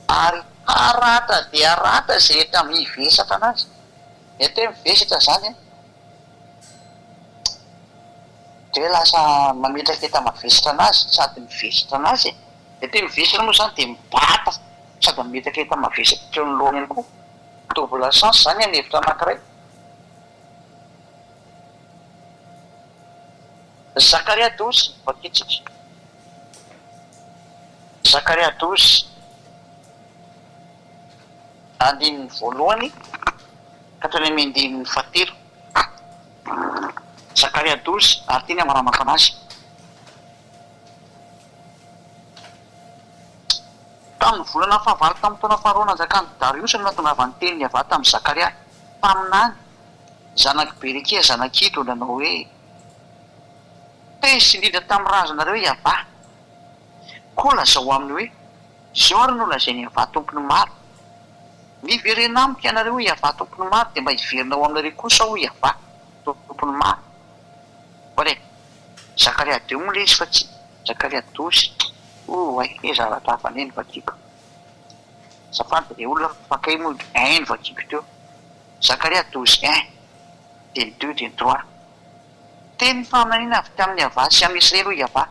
ary haratra dia haratra izay rehetra mivesatra anazy. Ny atao hoe mivesatra izany an, dia hoe lasa mametraka enta-mavesatra anazy sady mivesatra anazy e. Ny atao hoe mivesatra moa izany dia mibata sady mametraka enta-mavesatra eo anoloany ihany koa. Double sens izany amin'ny hevitra anankiray. Zakaria 12, vakintsika. Zakaria 12, andininy voalohany ka hatrany amin'ny andininy fahatelo. Zakaria 12, ary ity ny ambaran'ny azy. Tamin'ny volana fahavalo tamin'ny taona faharoa nanjakan'i Dariosy no nahatongavan'ny tenin'i Yavah tamin'i Zakaria mpaminany, zanak'i Berekia, zanak'i Ido, nanao hoe, Tezitra indrindra tamin'ny razanareo Yavah. Koa lazao aminy hoe, Izao ary no lazain'i Yavah Tompon'ny maro, Miverena amiko ianareo, hoy Yavah Tompon'ny maro, dia mba hiverina ho aminareo kosa aho, hoy Yavah Tompon'ny maro. Voila e! Zakaria deux moa ilay izy fa tsy. Zakaria 12, Oay, he zavatra hafa indray no vakiko. Azafady re olona fa kay moa un no vakiko teo. Zakaria 12 un, dia ny deux dia ny trois. Teny faminaniana avy tamin'i Yavah sy amin'i Israely hoy Yavah,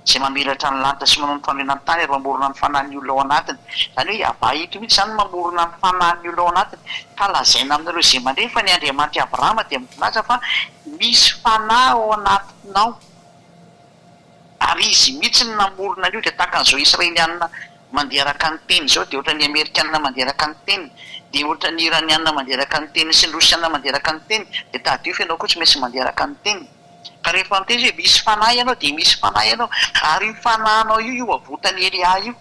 izay mamelatra ny lanitra sy manao ny fanorenan'ny tany ary mamorona ny fanahin'ny olona ao anatiny. Izany hoe Yavah ito mihitsy izany no mamorona ny fanahin'ny olona ao anatiny. Ka lazaina aminareo izay mandre fa ny Andriamanitr'i Abrahama dia milaza fa misy fanahy ao anatinao. Ary izy mihitsy no namorona an'io, dia tahaka an'izao Israelianina mandeha araka ny teny izao, dia ohatran'ny Amerikanina mandeha araka ny teniny, dia ohatran'ny Iranianina mandeha araka ny teniny sy ny Rosianina mandeha araka ny teniny, dia tadidio fa ianao koa tsy maintsy mandeha araka ny teniny. Ka rehefa miteny izy hoe misy fanahy ianao, dia misy fanahy ianao, ary io fanahinao io, io avotan'i Elia io,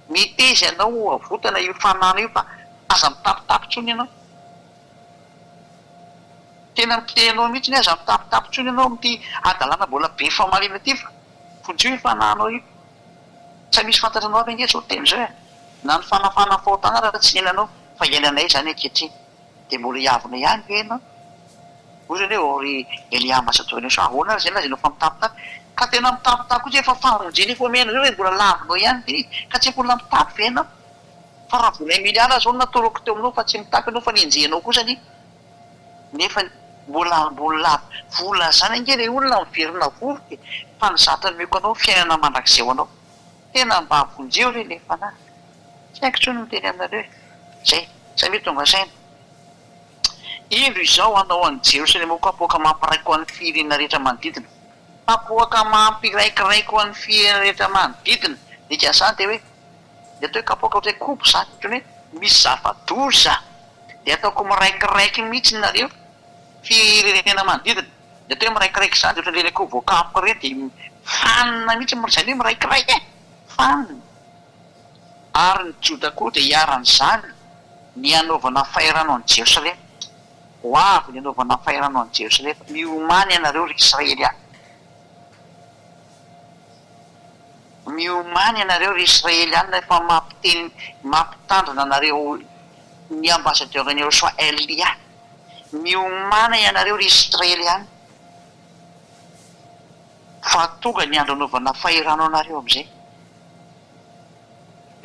meteza ianao ho avotana io fanahinao io fa aza mitapitapy intsony ianao. Tena miteny anao mihitsy ny aza mitapitapy intsony ianao amin'ity hadalana mbola be famarina ity fa vonjeo io fanahinao io. Tsy misy fantatranao aby ange izao teny izao e! Na ny fanafahana ny fahotana ara tsy niainanao fa iainanay izany ankehitriny. Dia mbola hiavona ihany ve ianao? Hoy izany hoe, ô ry Elia ambasadaorin'i Yeshua, ahoana ary izay lazainao fa mitapitapy? Ka tena mitapitapy koa efa famonjena efa omenareo e, mbola lavinao ihany ve izy? Ka tsy efa olona mitapy ve ianao? Fa raha vola un milliard aza hono natoroko teo aminao fa tsy mitapy ianao fa nenjehinao kosa anie. Nefa mbola ambony lava vola zany ange le olona miverina vovoka e, fa ny zatra nomeko anao fiainana mandrakizay ho anao. Tena mba vonjeo re le fanahy. Tsy haiko intsony ny miteny aminareo e. Zay. Samia tonga saina. Indro izaho hanao an'i Jerosalema ho kapoaka mampiraiko an'ny firenena rehetra manodidina. Kapoaka mampiraikiraiky ho an'ny firenena rehetra manodidina. Dikan'izany dia hoe, ny atao hoe kapoaka ohatra hoe kobo izany, ohatran'ny hoe misy zava-doza dia ataoko miraikiraiky mihitsy nareo firenena manodidina. Ny atao hoe miraikiraiky izany dia ohatran'ireny akoho voakapoka ireny dia fanina mihitsy, izany hoe miraikiraiky e! Fanina. Ary ny Joda koa dia hiharan'izany ny hanaovana fahirano an'i Jerosalema. Ho avy ny hanaovana fahirano an'i Jerosalema. Miomàna ianareo, ry Israely a! Miomàna ianareo, ry Israeliana, efa mampiteny, mampitandrina anareo ny ambassadeur-n'i Yehosua Elia. Miomàna ianareo, ry Israeliana, fa tonga ny andro hanaovana fahirano anareo amin'izay.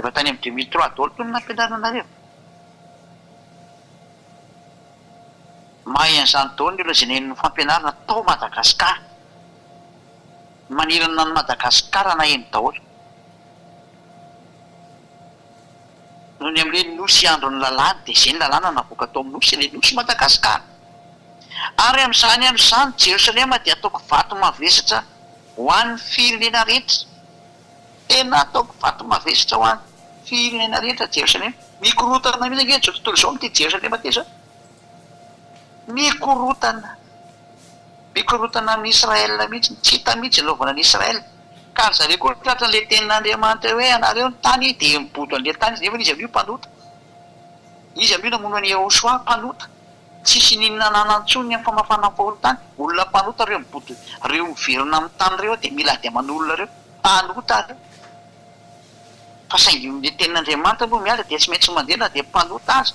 Efa tany amin'ny 2003 daholo tony nampianarina anareo. Mahay an'izany daholo ny olona izay naheno ny fampianarana tao Madagascar. Manerana an'i Madagascar naheno daholo. Noho ny amin'ilay nosy andron'ny lalàna dia izay ny lalàna navoaka tao amin'ny nosy, ilay nosy Madagascar. Ary amin'izany andro izany Jerosalema dia ataoko vato mavesatra ho an'ny firenena rehetra. Tena ataoko vato mavesatra ho an'ny firenena rehetra Jerosalema. Mikorontana mihitsy ange izao tontolo izao amin'ity Jerosalema ity izao. Mikorontana. Mikorontana amin'i Israël mihitsy. Tsy hita mihitsy izay anaovana an'i Israël. Ka ry zareo koa tratran'ilay tenin'Andriamanitra hoe anareo ny tany dia mibodo an'ilay tany izy nefa izy amin'io mpanota. Izy amin'io namono an'i Yehosua mpanota. Tsisy n'inona ananany intsony ny amin'ny famafana ny fahotany. Olona mpanota ireo mibodo ireo miverina amin'ny tany ireo dia mila ady aman'olona ireo. Mpanota ireo. Fa saingy ilay tenin'Andriamanitra aloha miala dia tsy maintsy mandeha na dia mpanota aza.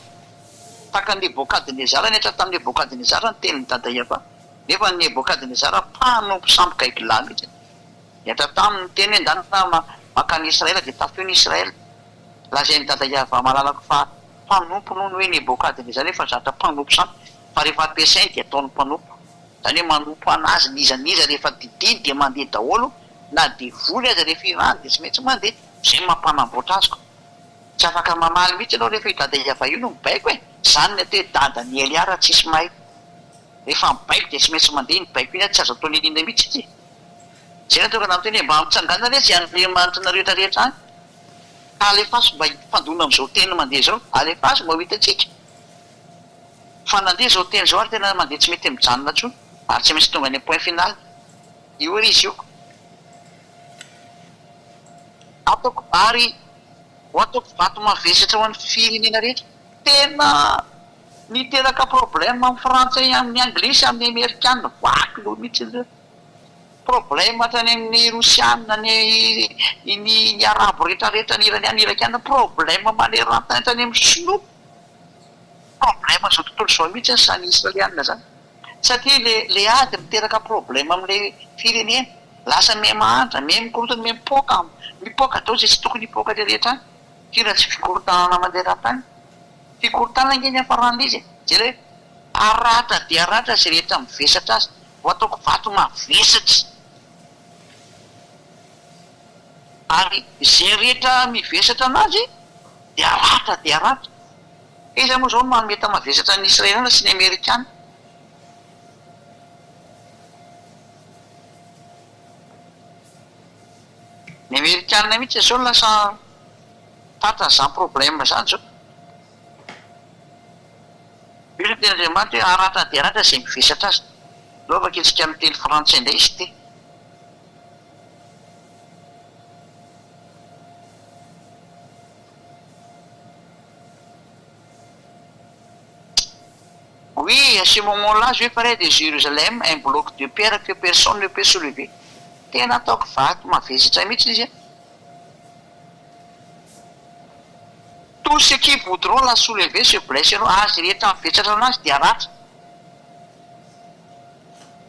Tahaka an'i Nebokadnezara nihatra tamin'i Nebokadnezara ny tenin'i Dada Yavah. Nefa Nebokadnezara mpanompo sampy gaigilahy mihitsy. Nihatra taminy ny teny hoe ndana mankany Israel dia tafio ny Israel. Lazain'i Dada Yavah malalako fa mpanompo noho ny hoe Nebokadnezara efa zatra mpanompo sampy fa rehefa ampiasainy dia ataony mpanompo. Izany hoe manompo an'azy n'iza n'iza rehefa didiany dia mandeha daholo na devoly aza rehefa irahany dia tsy maintsy mandeha. Izay no mampanamboatra azy ko. Tsy afaka mamaly mihitsy ianao rehefa io Dada Yavah io no mibaiko e! Izany ny atao hoe Dada ny Elia raha tsisy mahay. Rehefa mibaiko dia tsy maintsy mandeha iny baiko iny ary tsy azo atao n'inon'inona mihitsy ity. Izay no tonga namiteny hoe mba mitsangàna re izay andriamanitrinareo rehetra rehetra any ka alefaso mba hifandona amin'izao teny mandeha izao, alefaso mba ho hitantsika. Fa nandeha izao teny izao ary tena mandeha tsy mety mijanona intsony ary tsy maintsy tonga any amin'ny point final. Io ary izy io. Ataoko ary ho ataoko vato mavesatra ho an'ny firenena rehetra. Tena niteraka problème amin'ny frantsay, amin'ny anglisy, amin'ny amerikana, vaky loha mihitsy ireo. Problème hatrany amin'ny rosiana, ny ny ny arabo rehetra rehetra, ny iraniana, irakiana, problème manerantany hatrany amin'ny sinoa. Problème zao tontolo izao mihitsy ny samy israeliana zany. Satria le le ady miteraka problème amle firenena. Lasa miha mahantra, miha mikorontana, miha mipoaka, mipoaka daholo izay tsy tokony hipoaka rehetra any. Ity raha tsy fikorontanana maneran-tany. Fikorontanana ange ny hiafaran'ilay izy e. Jereo e. Haratra dia haratra izay rehetra mivesatra azy. Vao ataoko vato mavesatra. Ary izay rehetra mivesatra anazy dia haratra dia haratra. Iza moa izao no manome mavesatra ny Israeliana sy ny Amerikana? Ny Amerikana mihitsy izao no lasa tratran'izany problème izany izao. Io no tenin'Andriamanitra hoe haratra dia haratra izay mivesatra azy. Aleo vakintsika amin'ny teny frantsay indray izy ity. Oui, à ce moment-là, je ferai de Jérusalem un bloc de pierre que personne ne peut soulever. Tena ataoko vato mavesatra mihitsy izy an. Tous ceux qui voudront la soulever se blesseront, ary izay rehetra mivesatra anazy dia haratra.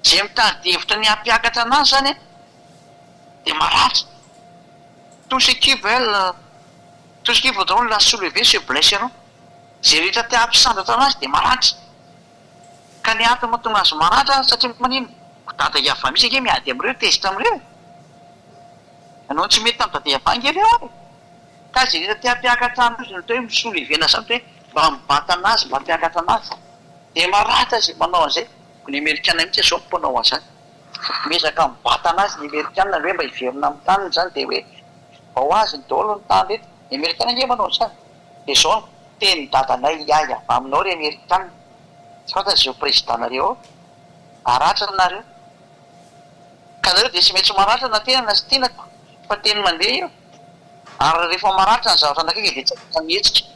Izay mitady hevitra ny hampiakatra anazy izany dia maratra. Tous ceux qui veulent, tous ceux qui voudront la soulever se blesseront, izay rehetra te hampisandratra anazy dia maratra. Ka ny antony mahatonga azy maratra satria maninona? Ko dada Yavah mihitsy ange miady amin'ireo, tezitra amin'ireo e! Nanao ny tsy mety tamin'i dada Yavah ange ireo e! Ka izay rehetra te hampiakatra anazy no atao hoe mi-soulever-na izany hoe mba mibata anazy, mba hampiakatra anazy. Dia maratra izay manao an'izay. Ny Amerikana mihitsy izao no mpanao an'izany. Miezaka mibata anazy ny Amerikana hoe mba hiverina amin'ny taniny izany dia hoe mba ho azony daholo ny tany rehetra. Ny Amerikana ange manao an'izany. Dia izao no tenin'i dadanay Yaya avy aminao ry Amerikana. Tsy fantatra izay ho président-nareo ao. Haratra nareo. Ka nareo dia tsy maintsy maratra na tiana na tsy tiana fa teny mandeha io. Ary rehefa maratra ny zavatra anakaiky dia tsy afaka mihetsika.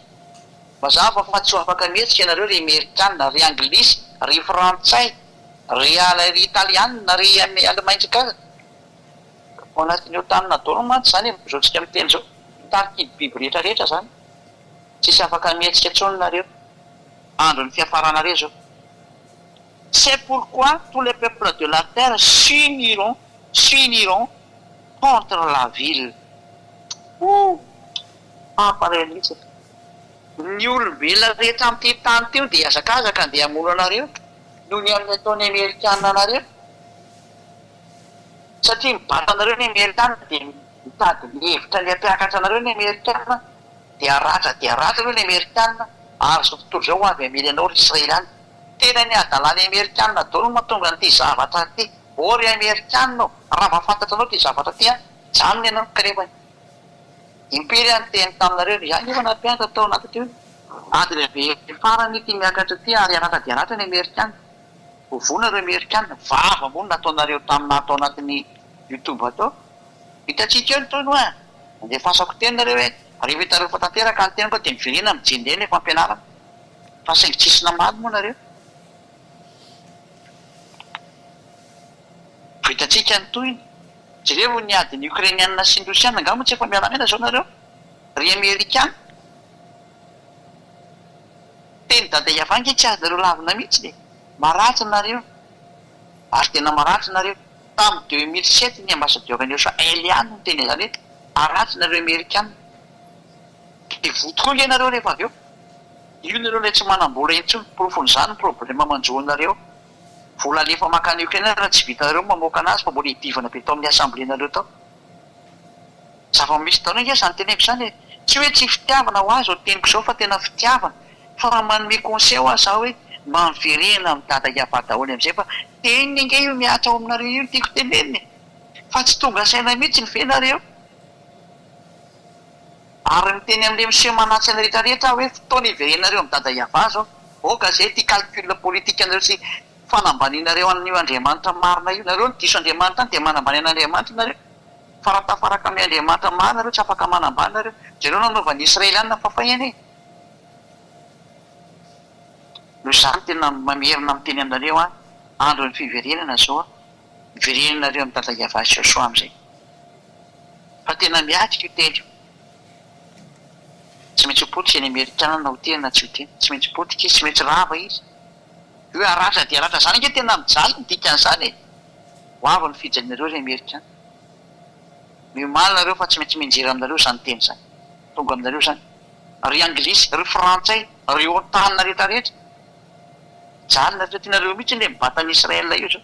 Mazava fa tsy ho afaka mihetsika ianareo ry Amerikana, ry Anglisy, ry Frantsay, ry ry Italiana, ry Alemaintsika. Ao anatin'io tany nadaolo mantsy izany amin'izao tsika miteny izao, mitariky ny biby rehetra rehetra izany. Tsisy afaka mihetsika intsony nareo. Andron'ny fiafaranareo izao. C'est pourquoi tous les peuples de la terre s'uniront, s'uniront contre la ville. Ooh! Mampalahelo mihitsy e! Ny olombelona rehetra amin'ity tany ity dia hihazakazaka handeha hamono anareo noho ny amin'ny ataon'ny Amerikana anareo. Satria mibata anareo ny Amerikana dia mitady ny hevitra ny hampiakatra anareo ny Amerikana dia haratra dia haratra aloha ny Amerikana ary izao tontolo izao ho avy hamely anao ry Israeliana. Tena ny hadalan'ny Amerikana daholo no mahatonga an'ity zavatra ity. Ô ry Amerikana ô, raha mba fantatranao ity zavatra ity an, mijanona ianao kanefa impiry aho niteny taminareo, izaho anefa nampianatra tao anatin'ity hoe ady lehibe farany ity miakatra ity ary haratra dia haratra ny Amerikana. Ho vono ireo Amerikana, vava moa no nataonareo taminà tao anatin'ny youtube tao. Hitantsika eo ny tohiny hoa. Andefasako teny nareo hoe rehefa hitanareo fa tanteraka ny teniko dia miverena mijery indray ilay fampianarana. Fa saingy tsisy namaly moa nareo. Vitantsika ny tohiny. Jereo ny adin'ny Ukrainiana sy ny Rosiana, angaha moa tsy efa miala maina izao nareo ry Amerikana? Teny Dada Yavah ange tsy azonareo lavina mihitsy e! Maratra nareo. Ary tena maratra nareo. Tamin'ny 2007 ny ambassadeur an'i Usa Eliane no niteny an'izany hoe maratra nareo Amerikana. Dia voa tokoa ange nareo rehefa avy eo. Io nareo ilay tsy manam-bola intsony. Porofon'izany ny problème manjo anareo. Vola alefa mankany Ukraine raha tsy vitanareo ny mamoaka anazy fa mbola hidivana be tao amin'ny assemblée nareo tao. Zava-misy daholo ange izany teneniko izany e! Tsy hoe tsy fitiavana ho ahy izao teniko izao fa tena fitiavana fa manome conseil hoa za hoe mba miverena amin'i Dada Yava daholo amin'izay fa teniny ange io mihatra ao aminareo io no tiako tenenina e! Fa tsy tonga saina mihitsy ve nareo? Ary miteny amin'ilay miseho manatsy an'i rehetra rehetra aho hoe fotoana hiverenareo amin'i Dada Yava izao. Aoka izay ity calcul politique anareo sy fanambanianareo an'io Andriamanitra marina io. Nareo no diso Andriamanitra any dia manambany an'Andriamanitra nareo. Fa raha tafaraka amin'ilay Andriamanitra marina nareo tsy afaka manambany nareo. Jereo nanaovan'ny Israeliana fafahiny e. Noho izany tena mamerina miteny aminareo aho, andron'ny fiverenana izao, miverenanareo amin'i Dada Yava sy Josoa amin'izay. Fa tena miatrika io teny io. Tsy maintsy ho potika ny Amerikana na ho tena na tsy ho tena. Tsy maintsy potika izy, tsy maintsy rava izy. Io hoe haratra dia haratra izany ange tena mijaly ny dikan'izany e! Ho avy ny fijalianareo ry Amerikana. Miomaly nareo fa tsy maintsy mianjera aminareo izany teny izany. Tonga aminareo izany. Ry Anglisy, ry Frantsay, ry OTAN rehetra rehetra. Mijaly nareo. Tianareo mihitsy ilay mibata an'i Israël io izao.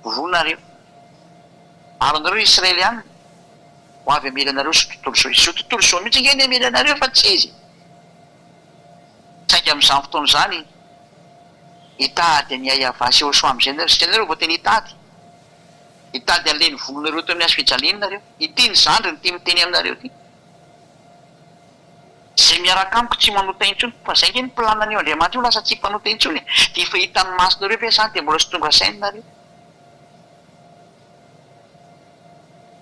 Voa nareo. Ary nareo Israeliana, ho avy hamely anareo izao tontolo izao. Izao tontolo izao mihitsy ange ny hamely anareo fa tsy izy. Saingy amin'izany fotoana izany, hitady an'i Yahvah sy Yehoshuah amin'izay nareo. Satria nareo vao tena hitady. Hitady an'ilay nivono nareo teo amin'ny hazo fijaliana nareo. Ity ny zandriny ity miteny aminareo ity. Izay miaraka amiko tsy manota intsony. Fa izay ange ny plan-n'io Andriamanitra io lasa tsy mpanota intsony e. Dia efa hitan'ny masonareo ve izany dia mbola tsy tonga saina nareo.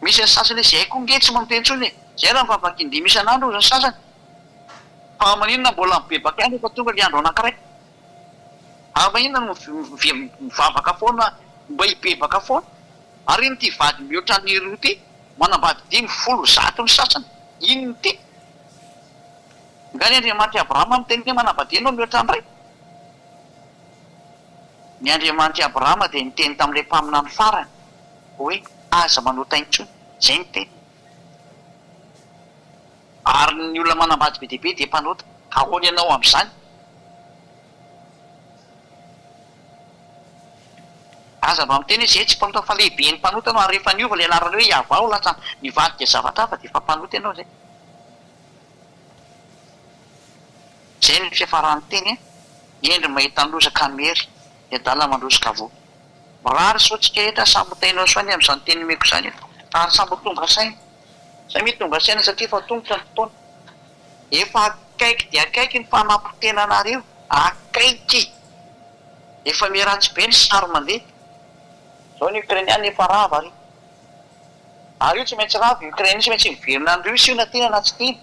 Misy ny sasany hoe zay koa nge tsy manota intsony e. Zay raha mivavaka indimy isan'andro hozy ny sasany. Fa maninona mbola mibebaka ihany rehefa tonga le andro anankiray? Ary maninona no mivavaka foana mba hibebaka foana? Ary inona ity vady mihoatra ny roa ity? Manambady dimy, folo, zato ny sasany. Inona ity? Nga ny Andriamanitr'i Abrahama miteny hoe manambadia ianao mihoatra ny ray? Ny Andriamanitr'i Abrahama dia niteny tamin'ilay mpaminany farany hoe aza manota intsony. Izay ny teniny. Ary ny olona manambady be dia be dia mpanota. Ahoana ianao amin'izany? Aza mba miteny hoe izay tsy mpanota fa lehiben'ny mpanota ianao ary rehefa niova ilay anarana hoe Yavah ho lasa nivadika zavatra hafa dia efa mpanota ianao izay. Izay no fiafaran'ny teny a! Hendry mahita ny loza ka miery, ny adala mandroso ka voa. Mirary soa antsika rehetra samy ho tahinao soa anie amin'izany teny nomeko izany ary samy ho tonga saina. Samia tonga saina satria efa tongotra ny fotoana. Efa akaiky dia akaiky ny fanapotenanareo, akaiky! Efa miharatsy be ny sary mandeha. Zao ny Ukrainiana efa rava ry. Ary io tsy maintsy rava i Ukraine io tsy maintsy miverina any Russie io na tiana na tsy tiana.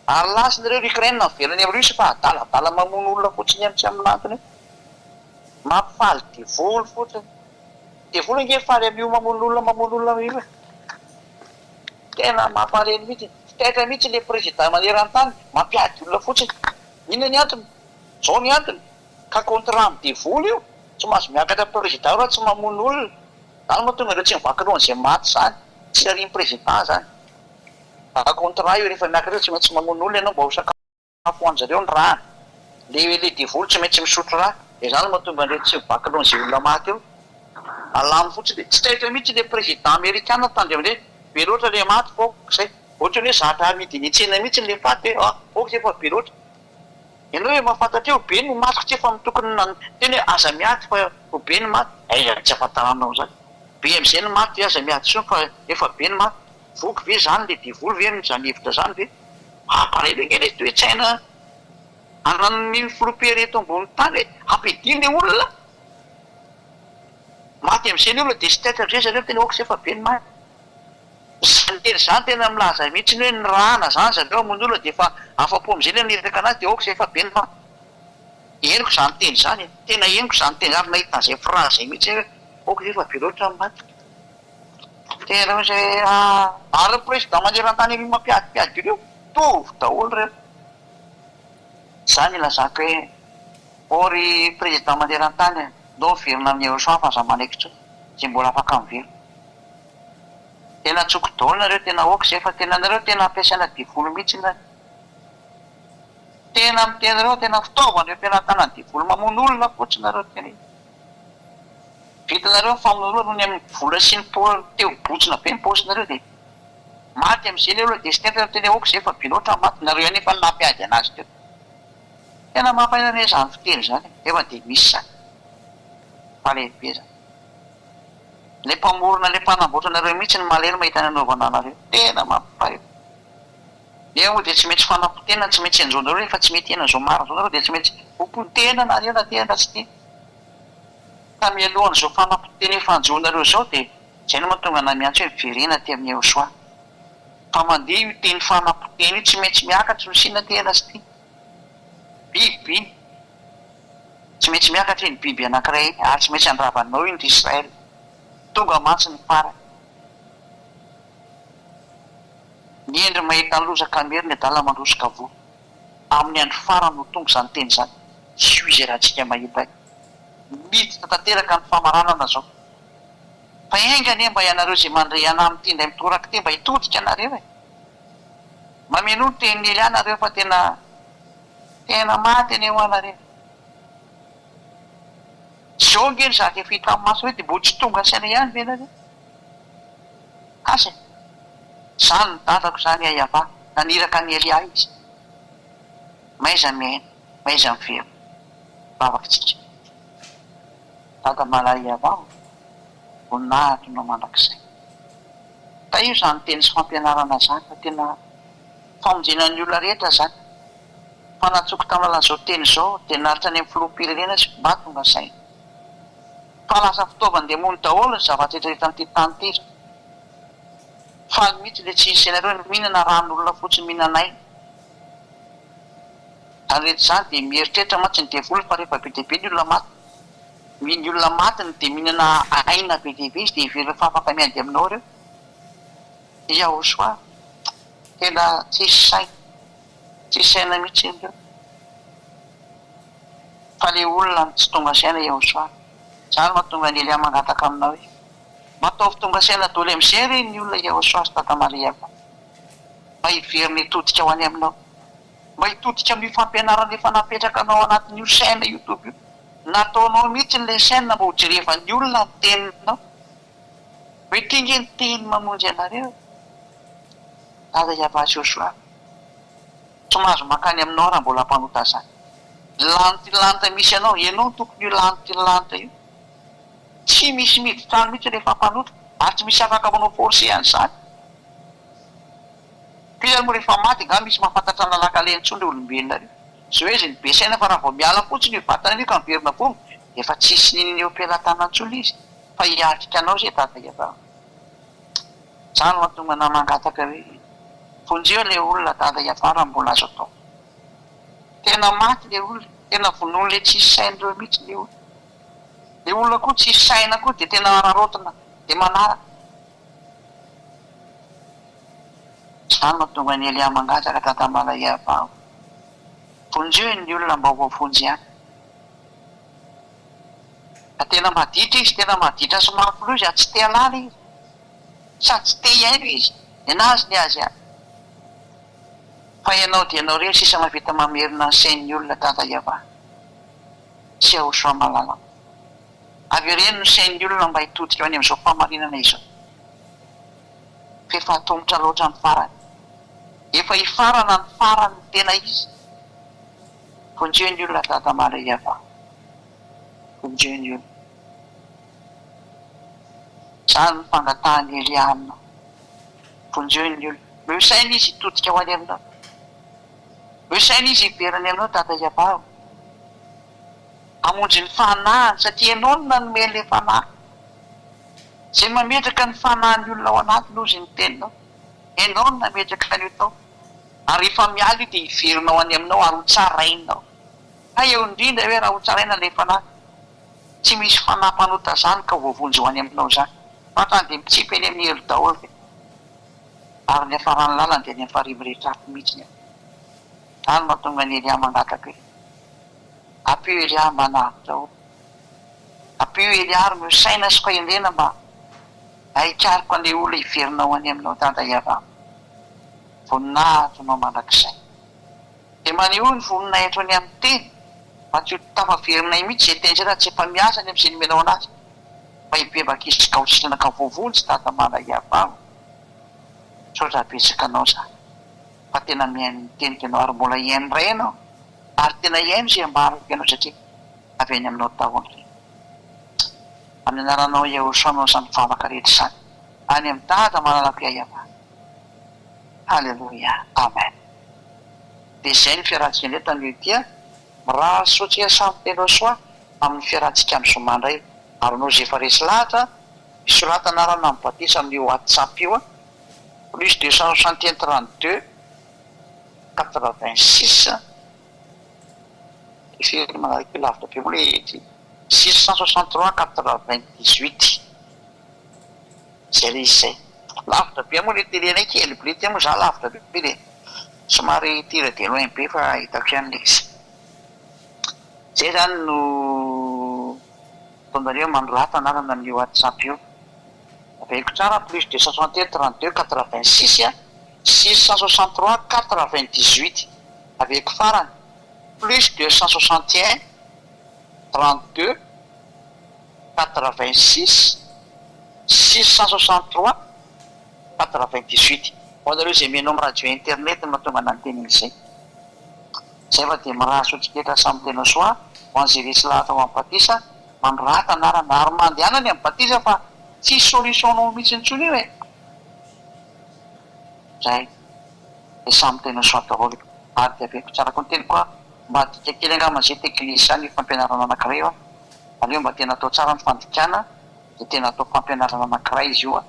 Ary lasiny ireo ry Ukraine miverina any amin'ny Russie fa adaladala mamono olona fotsiny ihany tsy amin'antony io. Mampifaly devoly fotsiny. Devoly ange faly amin'io mamono olona mamono olona io e. Tena mampalahelo mihitsy. Tsy taitra mihitsy le président maneran-tany mampiady olona fotsiny. Inona ny antony? Zao ny antony, ka contrat amin'ny devoly io, tsy mahazo miakatra président raha tsy mamono olona. Zany mahatonga ireo tsy mivaky loha an'izay maty zany. Tsy arian'ny président zany. Ka contrat io rehefa miakatra eo tsy maintsy mamono olona ianao mba ho sakafo ho anjareo ny rany. Le le devoly tsy maintsy misotro ra. De zany mahatonga an'ireo tsy mivaky loha an'izay olona maty eo. Alamo fotsiny. Tsy taitra mihitsy le président amerikana tandremo ndray. Be loatra le maty fa ok zay. Ohatrany hoe zatra amidy eny an-tsena mihitsy le faty hoe ah ok zay fa be loatra. Ianao efa mahafantatra eo be no maty ko tsy efa tokony niteny hoe aza miady fa ho be ny maty. Aiza tsy ahafantaranao an'izany. Be amizay ny maty aza miady intsony fa efa be ny maty. Voky ve zany le devoly ve amin'izany hevitra zany ve? Mampalahelo ange le toe-tsaina ananan'ny filoham-pirenena eto ambony tany hoe ampiadiana le olona. Maty amizay ny olona dia tsy taitra amizay zareo miteny ok zay fa be ny maty. Zany teny zany tena milaza mihitsy ny hoe nirahana zany zareo hamono olona dia efa afa-po amizay le naniraka anazy dia ok zay fa be ny maty. Henoko zany teny zany e, tena henoko zany teny zany ary nahita an'izay phrase zay mihitsy aho hoe ok zay fa be loatra ny maty. Tena hoe zay ary ny président maneran-tany ery mampiadimpiady ireo, mitovy daholo ireo. Zany ilazako hoe ô ry président maneran-tany a, ndao miverina amin'i Yehoshua fa aza manaiky intsony izay mbola afaka miverina. Tena tsoko daholo nareo tena ok zay fa tena nareo tena ampiasaina devoly mihitsy nareo. Tena miteny reo tena fitaovana eo am-pelatanan'ny devoly mamono olona fotsiny nareo tena vitanareo ny famonoana olona noho ny amin'ny vola sy ny teo botsina be ny paosinareo dia maty amin'izay le olona dia sy tena miteny hoe ok zay fa be loatra ny maty nareo ihany efa nampiady anazy teo. Tena mampalahelo anie zany fiteny zany e, nefa dia misy zany. Mampalahelo be zany. Ilay mpamorona ilay mpanamboatra anareo mihitsy no malahelo mahita ny anaovana anareo. Tena mampalahelo. Nefa moa dia tsy maintsy fanapotehana tsy maintsy hanjo anareo rehefa tsy mety hiaina an'izao marina izao nareo dia tsy maintsy ho potehina nareo na tia na tsy tia. Ka mialohan'izao fanapotehana efa hanjo anareo izao dia izay no mahatonga anay miantso hoe miverena aty amin'i Yehosua. Fa mandeha io teny fanapotehana io tsy maintsy miakatra io na tia na tsy tia. Biby iny. Tsy maintsy miakatra iny biby anankiray iny ary tsy maintsy handravanao iny ry Israel. Tonga mantsy ny farany. Ny hendry mahita ny loza ka miery, ny adala mandroso ka voa. Amin'ny andro farany no tonga izany teny izany. Tsy io izay ratsika mahita ahy. Miditra tanteraka ny famaranana izao. Fa enga anie mba ianareo izay mandre anah amin'ity indray mitoraka ity mba hitodika nareo e. Mamenoa ny tenin'i Elia nareo fa tena tena maty anie hoa nareo. Zao ange ny zavatra efa hita amin'ny maso ireo dia mbola tsy tonga saina ihany ve nareo? Asa e! Zany ny dadako zany Ayavah, naniraka an'i Elia izy. Mahaiza miaina, mahaiza miverina. Vavaka tsika. Dada malala Yavah ô, voninahitro nao mandrakizay. Tahio izany teny sy fampianarana izany fa tena famonjena ny olona rehetra izany. Fa natsoko tamin'ny alalan'izao teny izao dia naritra any amin'ny filoham-pirenena sy mba tonga saina. Fa lasa fitaovan-demony daholo ny zavatra rehetra eto amin'ity tany ity. Faly mihitsy le tsy hisy anareo mihinana ran'olona fotsiny mihinana aina. Izany rehetra izany dia mieritreritra mantsy ny devoly fa rehefa be dia be ny olona maty, ny olona matiny dia mihinana aina be dia be izy dia heveriny fa afaka miady aminao ireo. Yahoshua, tena tsisy saina. Tsisy saina mihitsy ireo. Fa le olona no tsy tonga saina Yehosoa. Zany mahatonga an'i Elia mangataka aminao hoe, Mba ataovy tonga saina doly amizay re ny olona Yehosoa sy Dada Maria ko. Mba hiverina hitodika ho any aminao. Mba hitodika amin'io fampianarana efa napetraka anao anatin'io chaine youtube io. Nataonao mihitsy ilay chaine mba ho jerevan'ny olona ny teninao. Hoe ity nge ny teny mamonjy anareo e. Dada Yavah Joshua. Tsy mahazo mankany aminao raha mbola mpanota zany. Lanitra io lanitra misy anao, ianao no tompon'io lanitra io lanitra io. Tsy misy miditra any mihitsy rehefa mpanota ary tsy misy afaka manao forcer an'izany. Pire moa rehefa maty angaha misy mahafantatra ny lalan-kalehany intsony ireo olombelona ireo. Zao izy ny be saina fa raha vao miala fotsiny io vatana io ka miverina vovoka dia efa tsisy n'inona eo am-pelatanana intsony izy fa hiatrika anao izay dada iavahana. Zany no mahatonga anah mangataka hoe vonjeo le olona dada iavahana mbola azo atao. Tena maty le olona, tena vonoin'le tsisy saina ireo mihitsy le olona. Le olona koa tsisy saina koa dia tena araraotina dia manaraka. Izany no mahatonga an'i Elia mangataka Dada Malaiavao. Vonjeo ny olona mba ho voavonjy ihany. Fa tena maditra izy, tena maditra sy mafy loha izy ary tsy te halala izy. Sady tsy te hihaino izy. Nenazy ny azy ihany. Fa ianao dia ianao irery sisa mahavita mamerina ny sain'ny olona Dada Iavah sy Yahoshua malala. Avereno ny sain'ny olona mba hitodika ho any amin'izao fahamarinana izao. F'efa atomotra loatra ny farany. Efa hifarana ny farany ny tena izy. Vonjeo ny olona Dada Maria va. Vonjeo ny olona. Izany no fangatahan'i Elia aminao. Vonjeo ny olona. Omeo saina izy hitodika ho any aminao. Omeo saina izy hiverina any aminao Dada Iavah o. Hamonjy ny fanahiny satria ianao no nanome an'ilay fanahy. Izay mametraka ny fanahin'ny olona ao anatiny hozy ny teninao. Ianao no nametraka an'io tao. Ary rehefa miala io dia hiverina ho any aminao ary ho tsarainao. Hay eo indrindra hoe raha ho tsaraina ilay fanahy. Tsy misy fanahy mpanota izany ka ho voavonjy ho any aminao izany. Fa hatrany dia mitsipy eny amin'ny helo daholo ve? Ary ny hafaran'ny lalany dia any amin'ny farihy mirehitra afo mihitsy ny any. Izany no mahatonga an'i Elia mangataka hoe, Ampio Elia mba hanavotra olona. Ampio Elia ary omeo saina sy fahendrena mba hahikaroka an'ilay olona hiverina ho any aminao Dada Iavah. Voninahitra anao mandrakizay. Dia manehoa ny voninahitro any amin'ny teny mba tsy ho tafaverinay mihitsy izay teny izay raha tsy efa miasa any amin'izay nomenao anazy. Mba hibebaka izy ka ho sitrana ka voavonjy Dada Mala Iavah. Misaotra betsaka anao za fa tena mihaino ny teniko ianao ary mbola hihaino indray ianao ary tena hihaino izay ambarako ianao satria avy any aminao daholo ireny. Amin'ny anaranao Yahoshuah no izany vavaka rehetra izany. Any amin'i Dada malalako Yahyafa. Haleloia. Amen. Dia izay ny fiarahantsika indray tamin'io ity a. Mirary soa antsika samy telo soa amin'ny fiarahantsika amin'ny zoma indray. Ary anao izay efa resy lahatra, misorata anarana amin'ny batisa amin'io WhatsApp io a. Plus 261 32 86 Firy manaraka io lavitra be moa le ity 663 98 zay le izy zay. Lavitra be moa le télé anay kely be ty moa za lavitra be de somary tire de loin be fa hitako ihany le izy. Zay zany no ataonareo manorata anarana amin'io whatsapp io. Averiko tsara plus 261 32 86 663 98 averiko farany plus 261 32 86 663 98 Ho anareo izay mihaino amin'ny radio internet no mahatonga anah niteny an'izay. Izay fa dia mirary soa tsiketra samy tena soa ho an'izay resy lahatra ho amin'ny batisa, manorata anarana ary mandehana any amin'ny batisa fa tsisy solution nao mihitsy intsony io e! Zay dia samy tena soa daholo ary dia averiko tsara koa ny teniko a, mba adika kely angamba zay teglizy zany io fampianarana anakiray io a, aleo mba tena atao tsara ny fandikana dia tena atao fampianarana anakiray izy io a,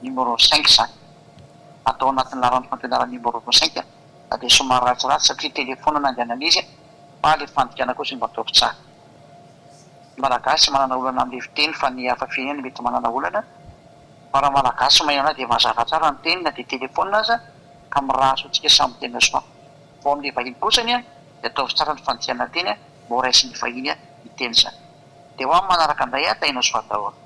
numéro cinq zany, atao anatin'ny laharan'ny fampianarana numéro cinq na dia somary ratsiratsy satria telephone nandehanana izy fa le fandikana kosa mba ataovy tsara. Ny malagasy tsy manana olana amin'le fiteny fa ny hafa firenena mety manana olana. Fa raha malagasy mahay anah dia mazava tsara ny teny na dia telephone aza ka mirary soa antsika samy tena soa. Fa ho amin'ilay vahiny kosany dia ataovy tsara ny fandikana teny mba ho raisin'ny vahiny ny teny izany. Dia ho amin'ny manaraka indray, tahiana soa daholo.